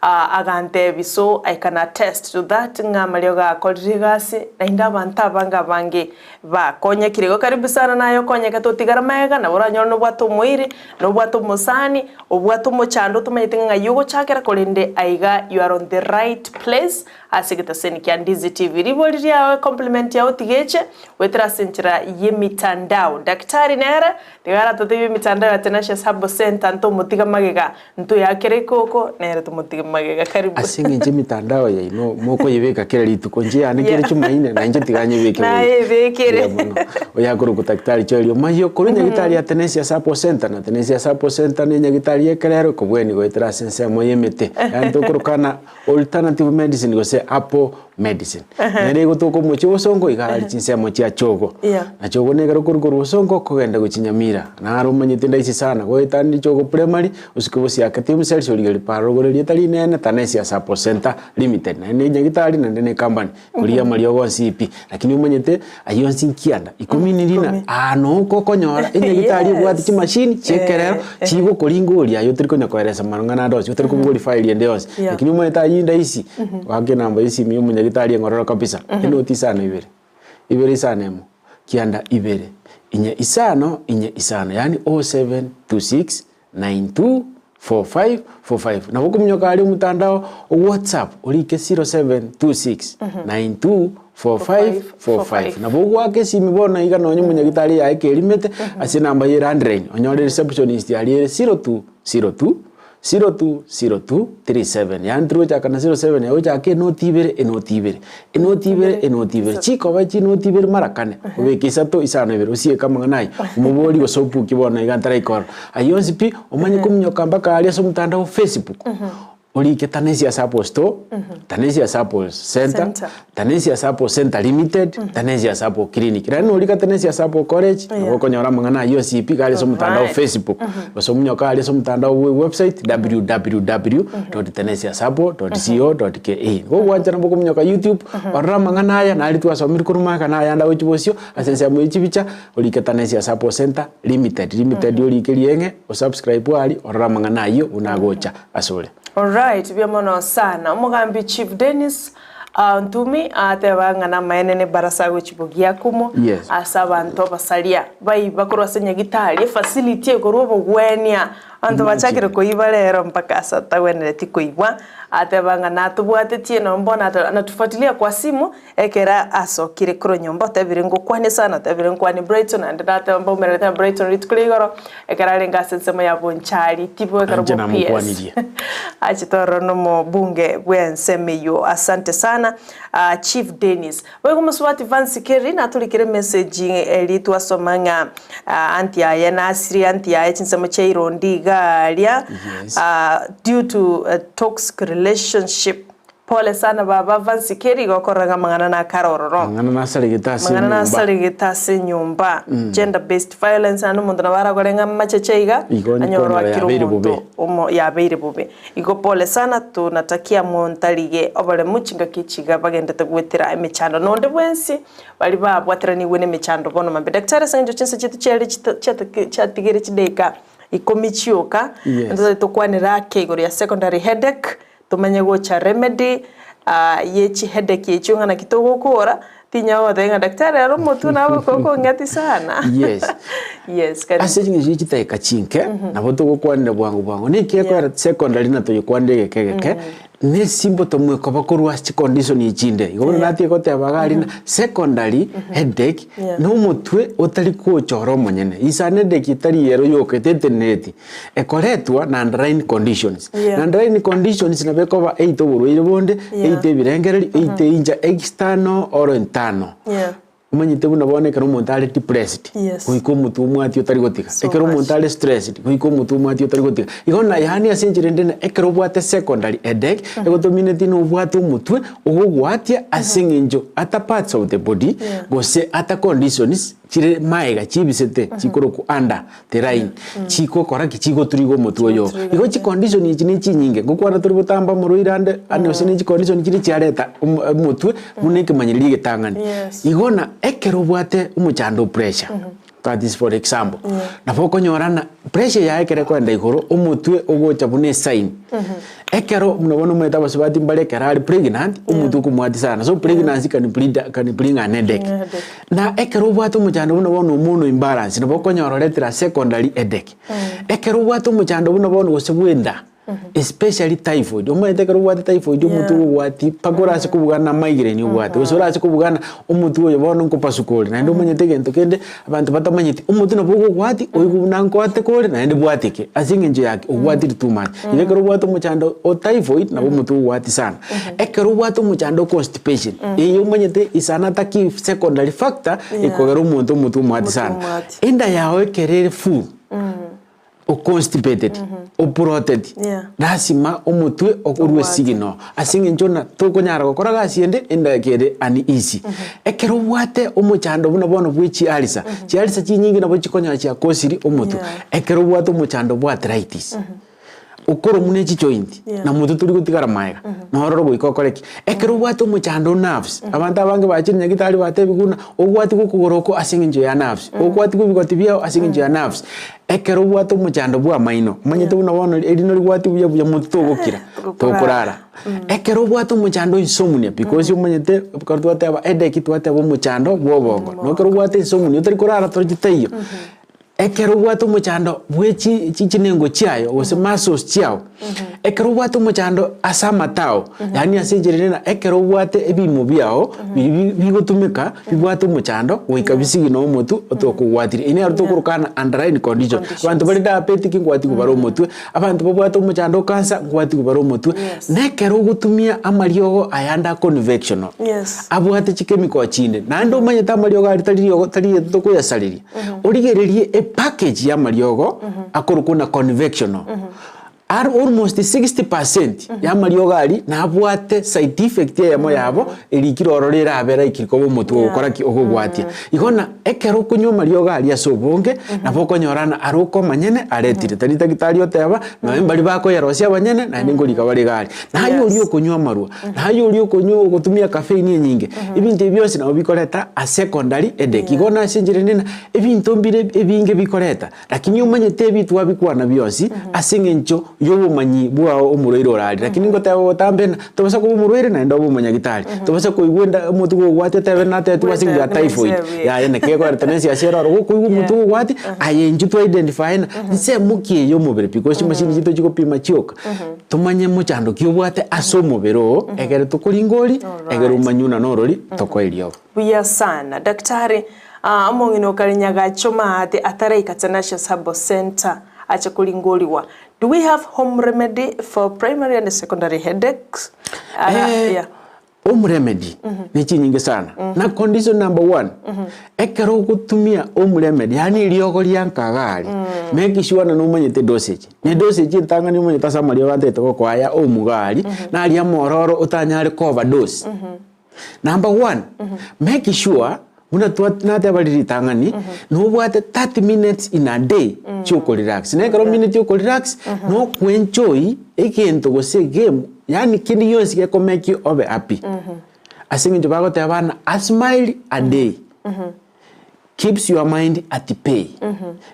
agantebia so I can attest to that ng'a amariogo akorire egasi, naende abanto abange abange Bakonyekire igo karibu sana naye okonyeke totigara magega, nabo oranyore nobwate omoiri, nobwate omosani, obwate omochando otomanyete ng'a ng'ai ogochakera korende aiga you are on the right place ase egetaseni kia Ndizi TV. Ribori riao ecompliment yao tiga eche goetera ase enchera y'emitandao. Daktari nere tiga aratotebie emitandao ya Tenacious Herbal Centre ntomotiga magega Ntoyakere ikoko, nere tomotige magega. Karibu. Ase eng'encho emitandao yaino mokoyebeka kera rituko, inche yane kere Yeah. chumaine, na inche tiga nyebeke boigo. Naye ebekere. Mbuya mono. Oyo akorokwa Daktari Joel Omayio, korwa Nyagetari ya Tenesia Sabo Center, na Tenesia Sabo Center ne Nyagetari y'ekerero ekobweni goetera ase ensemo y'emete. Yaani tokorokana alternative medicine gose herbal medicine. Nere egotoka omochie bosongo iga are chinsemo chia chogo. Yeah. Na chogo nekero okorwa korwa bosongo okogenda gochia Nyamira. Naro omanyete ndaisi sana, goetania chogo primary, osike bosiake team cells origereria paro rogoro erieta rinene Tanesia Sacco Centre Limited. Naende nyagitari naende ne company, koria amariogo onsi pi. Lakini omanyete ayio onsi nkianda, ikomi ni rina, aa noo okonyora enyagitari ebwate Yes. chimashini chia ekerero chigokoringa oria aye otari konya koeresa marang'ana ande onsi, otari kobogoria file ende yonsi. Yeah. Lakini omanyete ayio ndaisi, goaka enamba ya esimi ya omonyagitari eng'ororo kabisa, enoti isano ibere, ibere isano emo, kianda ibere, inye isano, inye isano, yaani 0726 92 45 45. Nabo okominyoka aria omotandao o WhatsApp orike 0726 92 45 45. Nabo ogoaka esimi bono iga nonye omonyagitari yaye kerimete ase enamba ye landline onyore receptionist aria ere 0202 0202 37 yaani torigochaka na 07 yaye ochake enoti ibere enoti ibere enoti ibere enoti ibere chikoba chinoti ibere mara kane obeke isato isano ibere osieke amang'ana ayio omoborie gose obukie bono iga ntaraika ororo. Ayio onsi pi omanye kominyoka mpaka aria ase omotandao o Facebook orike Tanesia Sacco Store, Tanesia Sacco Center, Center. Tanesia Sacco Center Limited, Tanesia Sacco Clinic. Naende norika Tanesia Sacco College, nabo okonyora amang'ana ayio onsi pi iga aria ase omotandao o Alright. Facebook. Gose ominyoke aria ase omotandao bwe website www.tenesiasacco.co.ke. Nigo ogwancha nabo okominyoka YouTube, orore amang'ana aya naria twasomire korwa magega na ayande agochia bosio, ase ensemo ye chibicha, orike Tanesia Sacco Center Limited, Limited orike rieng'e, osubscribe aria, orore amang'ana ayio buna agocha asore. Alright, buya mono sana. Omogambi Chief Dennis. Ah, Ntumi ateba ng'a namaene nebarasa agochia bogiakumu Yes. ase abanto abasaria baiba korwa ase nyagitari efacility ekorwa obogwenia abanto bachakire koiba rero mpaka ase atagwenereti koibwa ateba ng'a natobwatetie nonye bono ata anatufuatilia kwa simu ekero asokire korwa nyomba otebire ngokwane sana otebire nkwane Brighton naende nateba mbaumererete na Brighton rituko ria igoro ekero arenge ase ensemo ya Bonchari tibo ekero Inche bo PS namokwanirie. achete ororo nomobunge bw'ensemo eyio asante sana ah, Chief Dennis. Boigo mosubati Vance Kerry natorikire emessage eria twasoma ng'a ah, aunty aye nasire aunty aye chinsemo chia Irondi iga aria Yes. ah, due to a toxic relationship Pole sana baba Vansi Kerry gokorora ng'a amang'ana nakare ororo. Amang'ana nasaregete ase Amang'ana enyomba. nasaregete ase enyomba. Gender based violence naende omonto nabo aragore ng'a amacheche iga Igo anyore konyora oakire yabeire omonto bobe. omo yabeire bobe. Igo pole sana tonatakia montarige oboremu chingaki echi iga bagendete goetera emechando nonde bwensi baria babwateranigwe na emechando bono mambia. Daktari ase eng'encho chinsa chiaito chiare chita chiatake chiatigere chidakika ikomi chioka, Yes. ntotagete tokwanere ake igoro ya secondary headache. Tomanye gocha remedy ye chiheadache echio ng'a naki togokora, tinya goteba ng'a daktari ere omotwe naye okong'eti sana. Yes. Yes, karibu. Ase ching'encho chie chidakika chinke, nabo togokwanera bwango bwango. Naki ekogera secondary na toyekwanire egeke egeke, na esimbo tomwekoba korwa ase chicondition echinde. Igo bono natige goteba iga aria ng'a secondary headache, na omotwe otari gochora omonyene. Is an headache etari ero yoka etetenereti. Ekoretwa na underlying conditions. Yeah. Na underlying conditions nabo ekoba either oborwaire bonde, Yeah. either ebirengererio, either incha external or internal. Yeah. Omanyete buna bono ekero omonto are depressed, Yes. goika omotwe omwati otari gotiga. So Ekero much. omonto are stressed, goika omotwe omwati otari gotiga. Igo na yaani ase enchera ende na ekero obwate secondary headache, egotomineti na obwate omotwe ogogwatia ase eng'encho other parts of the body, Yeah. gose other conditions chire maega chibisete chikorokwa under the line chigokora ki chigoturiga omotwe oyo igo chicondition echi ne chinyinge ngokwana tori gotamba omorwaire ande ande gose ne chicondition chiria chiareta omo omotwe buna ekemanyererio egetang'ani. Yes. Igo na ekero obwate omochando o pressure that is for example nabo okonyora ng'a pressure yaye ekero ekoenda igoro omotwe ogocha buna esign. Ekero buna bono omanyete abasubati mbare ekero are pregnant, omotwe okomwatia sana. So pregnancy can bring can bring an headache. Headache. Na ekero obwate omochando buna bono hormonal imbalance, nabo okonyora oretire a secondary headache. Ekero obwate omochando buna bono gose bwa enda, especially typhoid, omanyete ekero obwate typhoid omotwe Yeah. ogogwatia mpaka orase kobugana na migraine obwate, gose orase kobugana omotwe oyo bono nkopasuka ore. Naende omanyete egento kende, Abanto batamanyeti, omotwe nabo ogogwatia, oigwe buna nkoateka ore naende bwateke ase eng'encho yake ogwatire too much. Igo ekero obwate omochando o typhoid nabo omotwe ogogwatia sana. Ekero obwate omochando o constipation, eye omanyete is another key secondary factor ekogera omonto omotwe omwati sana. Omwati. Enda yao ekero ere full, o constipated, o bloated, Yeah. lasima omotwe okorwe Obwate. signal ase eng'encho ng'a tokonyara gokora gasi ende enda kere uneasy. Ekero obwate omochando buna bono bwe chialisa, chialisa chinyinge nabo chikonyora chiakosiri omotwe. Yeah. Ekero obwate omochando bwa arthritis, okoromwa ne chijoint, Yeah. na motwe tori gotigara maega, nororo goika okore ki? Ekero obwate omochando o nerves, abanto abange bachire nyagetari batebiwa buna obwatigwe okogoro oko ase eng'encho ya nerves, obwatigwe ebigoti biao ase eng'encho ya nerves. Ekero obwate omochando bw'amaino, omanyete buna bono erino rigwati buya buya motwe togokira, tokorara. Ekero obwate omochando o insomnia, because omanyete ekero twateba headache twateba omochando bwa obongo. Na ekero obwate insomnia otari korara toro taiyo, ekero obwate omochando bwe chi chi chinengo chiayo gose muscles chiago, ekero obwate omochando ase amatao, yaani ase enchera ere na ekero obwate ebimo biago biri bigotumeka. Bibwate omochando goika bisigi na omotwe otokogwatirie. Eye nero tokorokana underlying condition. Abanto bare diabetic ngwatigwe bare omotwe, abanto babwate omochando o cancer ngwatigwe bare omotwe. Yes. Na ekero ogotumia amariogo ayande a convectional, Yes. abwate chichemical chinde, naende omanyete amariogo aria tari riogo tari egento tokoyasareria, origererie epackage ya amariogo akorokwa buna convectional. Are almost 60 percent y'amariogo aria nabwate side effect eyemo yabo erikire ororo erabe likely koba omotwe ogokora ki ogogwatia. Igo na ekero okonywa amariogo aria ase obonge nabo okonyora ng'a are okomanyene aretire tari daktari oteba nonye mbaria bakoyerosia abanyene naende nkorika bare iga aria. Naye oria okonywa amarwa, naye oria okonywa ogotumia caffeine enyinge, ebinto ebi bionsi nabo bikoreta a secondary headache. Igo nase enchera ende ng'a ebinto mbire ebinge bikoreta. Lakini omanyete ebi twabikwana bionsi ase eng'encho yobomanyi bwao omorwaire orari. Lakini ngoteba botambe ng'a tobasa koba omorwaire naende obe omonyagitari. Tobasa koigwa enda omotwe gogwatia otebe natebetigwe ase engencho ya typhoid, yaya naki ekoreta na esiasa ere ororo. Gokoigwa omotwe gogwatia, aye intwe twa identify ng'a nsemo ki eye omobere because chimashini chiaito chigopima chioka, tomanye mochando ki obwate ase omobere oo, egere tokoringoria, egere omanye buna norori, tokoe eriogo. Buya sana daktari. Aa omong'ina okare Nyagacho maate ataraika Tenacious Herbal Centre ache koringorigwa. Do we have home remedy for primary and secondary headaches? Ara, Eh, yeah. home remedy ne chinyinge sana na condition number one ekero ogotumia home remedy yaani eriogo ria nkagari make sure na nomanyete dosage ne dosage entang'ani omanyete ase amariogo atagete gokoa aya omogari naria amororo otanyare ko overdose Number one, make sure buna twa nateba riria ritang'ani, nobwate 30 minutes in a day chiokorelax. Na ekero minute okorelax, nokwenjoy egento gose egame, yaani kende gionsi gekomake you obe happy. Ase eng'encho bagoteba bana a smile a day. Keeps your mind at bay.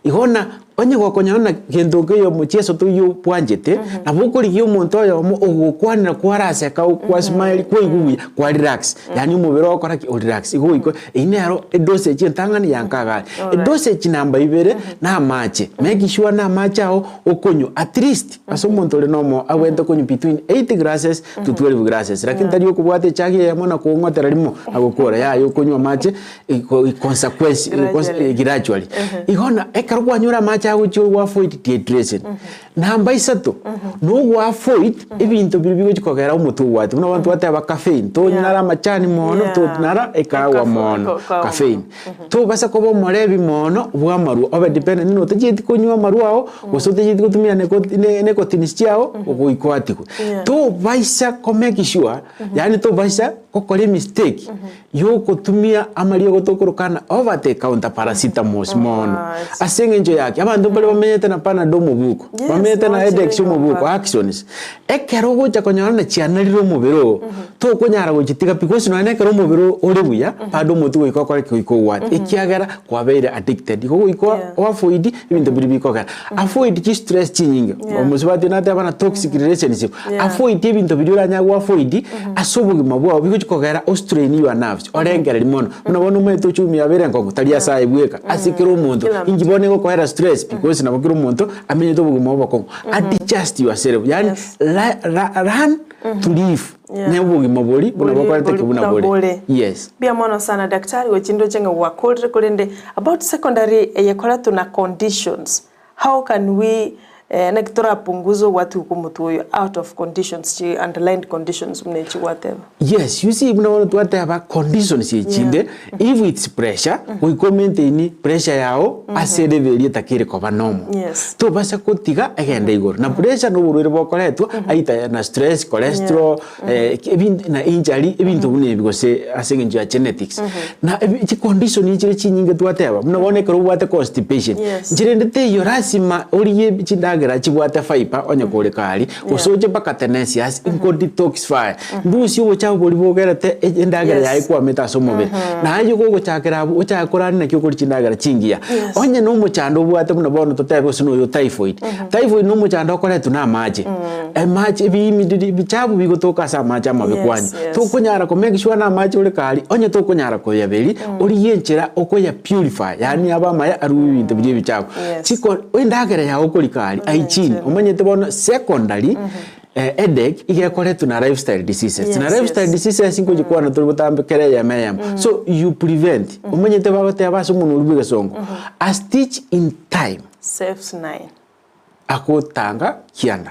Igo na onye gokonyora na gento nkeiyo omochieso toiyo bwanchete, nabo okorigia omonto oyomo ogokwanera kwaraseka kwa smile kwaigwa buya kwa relax yaani omobere ogokora ki? Orelax. Igo goika eywo nero edosage entang'ani ya nkagari. Edosage namba ibere na amache, make sure na amache ao okonywa at least ase omonto ore nomo abwenerete konywa between 8 glasses to 12 glasses lakini tari okobwata echagi eyemo na kong'otera rimo na gokora yaya okonywa amache consequence Gradually. gradually igo na ekero kwanyora amache agochia gwa avoid dehydration namba isato no avoid ebinto biria bigochi kogera omotwe ogwate buna abanto bateba caffeine tonara amachani mono Yeah. tonara ekahawa Ekafu- mono ekahawa caffeine tobasa koba omorebi mono bwa amarwa obe dependent ng'a otachieti konywa amarwa ao gose otachieti gotumia nicotine chiago goika oatigwe Yeah. tobaisa ko make sure yaani tobaisa gokora emistake Yogotumia amariogo tokorokana over the counter paracetamols mono. Alright. Ase eng'encho yaki, abanto mbare bamenyete na panadol omobuko, Yes, bamenyete na nochire headaches omobuko, nyomba. actions. Ekero ogocha konyora na chianarire omobere oo, tokonyara gochitiga pi gose nonya na ekero omobere oo ore buya, bado omotwe goika okore ki? Goika ogwate. Ekiagera kwabeire addicted. Igo goika Yeah. oavoid ebinto biria bikogera. Avoid chistress chinyinge, Yeah. omosubati nateba buna toxic relationship, Yeah. avoid ebinto biria oranyare goavoid ase obogima bwao bigochi kogera o strain your nerves, orengereria mono. Buna bono omanyete ochumi yabere enkong'u, tari ase aye bweka, ase kera omonto. Kila Inki bono egokoera stress because nabo kera omonto amenyete obogima obokong'u. Adjust yourself, yaani Yes. la- ra- learn to live Yeah. na obogima boria buna Bori- bokorete ki bori buna buna bore. bore. Yes. Mbuya mono sana daktari gochia ndoche ng'a gwakorire korende about secondary eye koretwe na conditions how can we eh, naki torapunguze ogwatiwa kwa omotwe oyo out of conditions chi underlined conditions buna echi gwateba. Yes, you see buna bono twateba conditions echinde if it's pressure goika o maintain pressure yao ase elevel eria etakere koba normal. Yes. Tobasa kotiga egende igoro na pressure na oborwaire bokoretwa either na stress, cholesterol, ebinto na injury ebinto buna ebi gose ase eng'encho ya genetics. Na ebi chicondition nchire chinyinge twateba buna bono ekero obwate constipation Yes. nchire ende teiyo lasima origie chindagera chibwate fibre onye kore kari gose oche mpaka tenacious nko detoxify ndusie obochafu boria bogerete endagera Yes. yaye kwamete ase omobere. Naye gogochakera abwo ochake korania naki okoria chindagera chingiya. Yes. Onye na omochando obwate buna bono totebe gose noyo typhoid, typhoid na omochando okoretwa na amache. Amache ebiimi riria ebichafu bigotoka ase amache amabe Yes, kwanywa. yes. Tokonyara ko make sure na amache ore kare, onye tokonyara koyaberia, origie enchera okoya purify, yaani abe amaya arue ebinto biria ebichafu. Yes. Chiko endagera yago okorika aria, hygiene, omanyete bono secondary, headache iga ekoretwa na lifestyle diseases. Yes, Na lifestyle yes. diseases nkochikwana tore botambe kera eyemo eyemo. So you prevent, omanyete bagoteba ase omonwa oria bwa egesongo, a stitch in time. Saves nine. Agotanga kianda.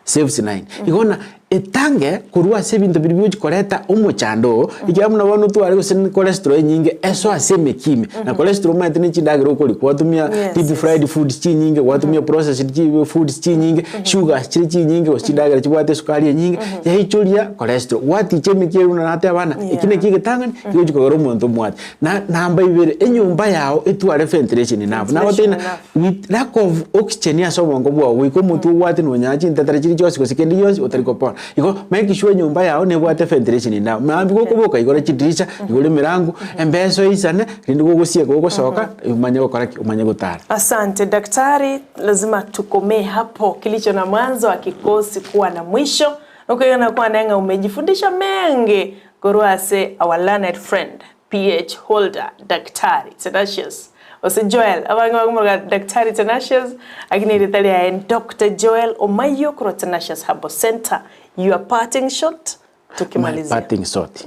Saves nine. Igo na etange korwa ase ebinto biria bigochi koreta omochando oo, ekiagera buna bono otware gose ne cholesterol enyinge eso ase emeki ime. Na cholesterol omanyete ne chindagera okoria, gwatumia Yes, deep yes. fried foods chinyinge, gwatumia processed chi foods chinyinge, sugars chire chinyinge gose chindagera chibwate esukari enyinge, yaichoria cholesterol. Gwaticha emeki eye buna nateba bana, eki Yeah. naki egetang'ani kegochi kogera omonto omwate. Na namba ibere, enyomba yao etware ventilation enough. Ventilation Nagotebi enough. With lack of oxygen ase obongo bwao goika omotwe obwate nonya chintetera chiria chionsi gose kende gionsi otari kopona. Igo make sure enyomba yago nebwate ventilation ende amo. Mambia gokoboka igora chidirisha, igora emirango, embeso eisane, rende gogosieka gogosoka, omanye gokora ki? Omanye gotara. Asante daktari, lazima tukomee hapo, kilicho na mwanzo hakikosi kuwa na mwisho. Okoigana kwane ng'a umejifundisha mengi korwa ase our learned friend PH holder Daktari Tenacious gose Joel, abange bakomoroka Daktari Tenacious lakini erieta riaye ni Doctor Joel Omayio korwa Tenacious Herbal Centre. Your parting shot My tukimalizia. parting shot.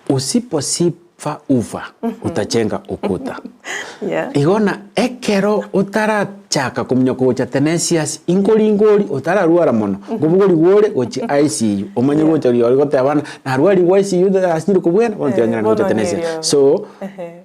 Usiposifa ufa utachenga ukuta. Yeah. Igo na ekero otarachaka kominyoka gocha Tenacious inkoringori otararwara mono, nkobogorigwa ore gochia ICU omanye gocha rirorio goteba buna narwarigwe ICU nasinyire kobwena bono tiga ng'irane gocha Bono Tenacious. nirio. So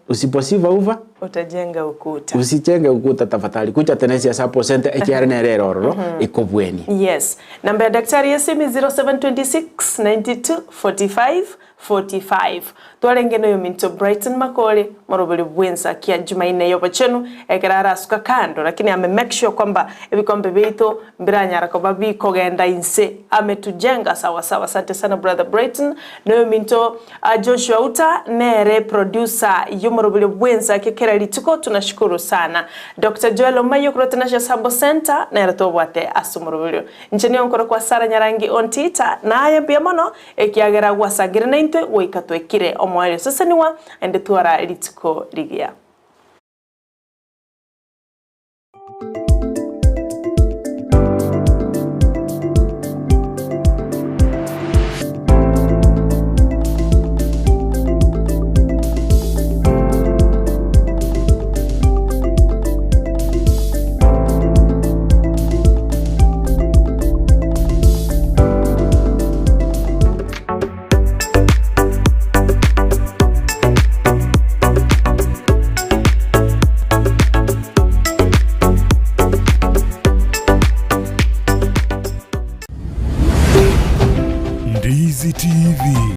usiposifa ufa Utajenga ukuta. usichenge ukuta tafadhali kucha Tenacious hapo center ekiagera nere ere ororo ekobwenie. Yes. Namba ya daktari ya 0726 92 45 45. Twarenge noyominto Brighton Makori morobori bwensa kia Jumanne y'obochenu ekero arasuka kando lakini ame make sure kwamba ebikombe biaito mbiranyara koba bikogenda inse ametujenga sawa sawa. Asante sana brother Brighton. Noyominto Joshua Uta nere producer y'omorobori bwensa kia kera rituko tunashukuru sana. Doctor Joel Omayio korwa Tenacious Herbal Center nere tobwate ase omorobori. Inche nigo nkorokwa Sarah Nyarangi Ontita naye mbuya mono Ekiagera gwasangire naintwe goika twekire omoerio osesenigwa, naende twara rituko rigiya. Ndizi TV.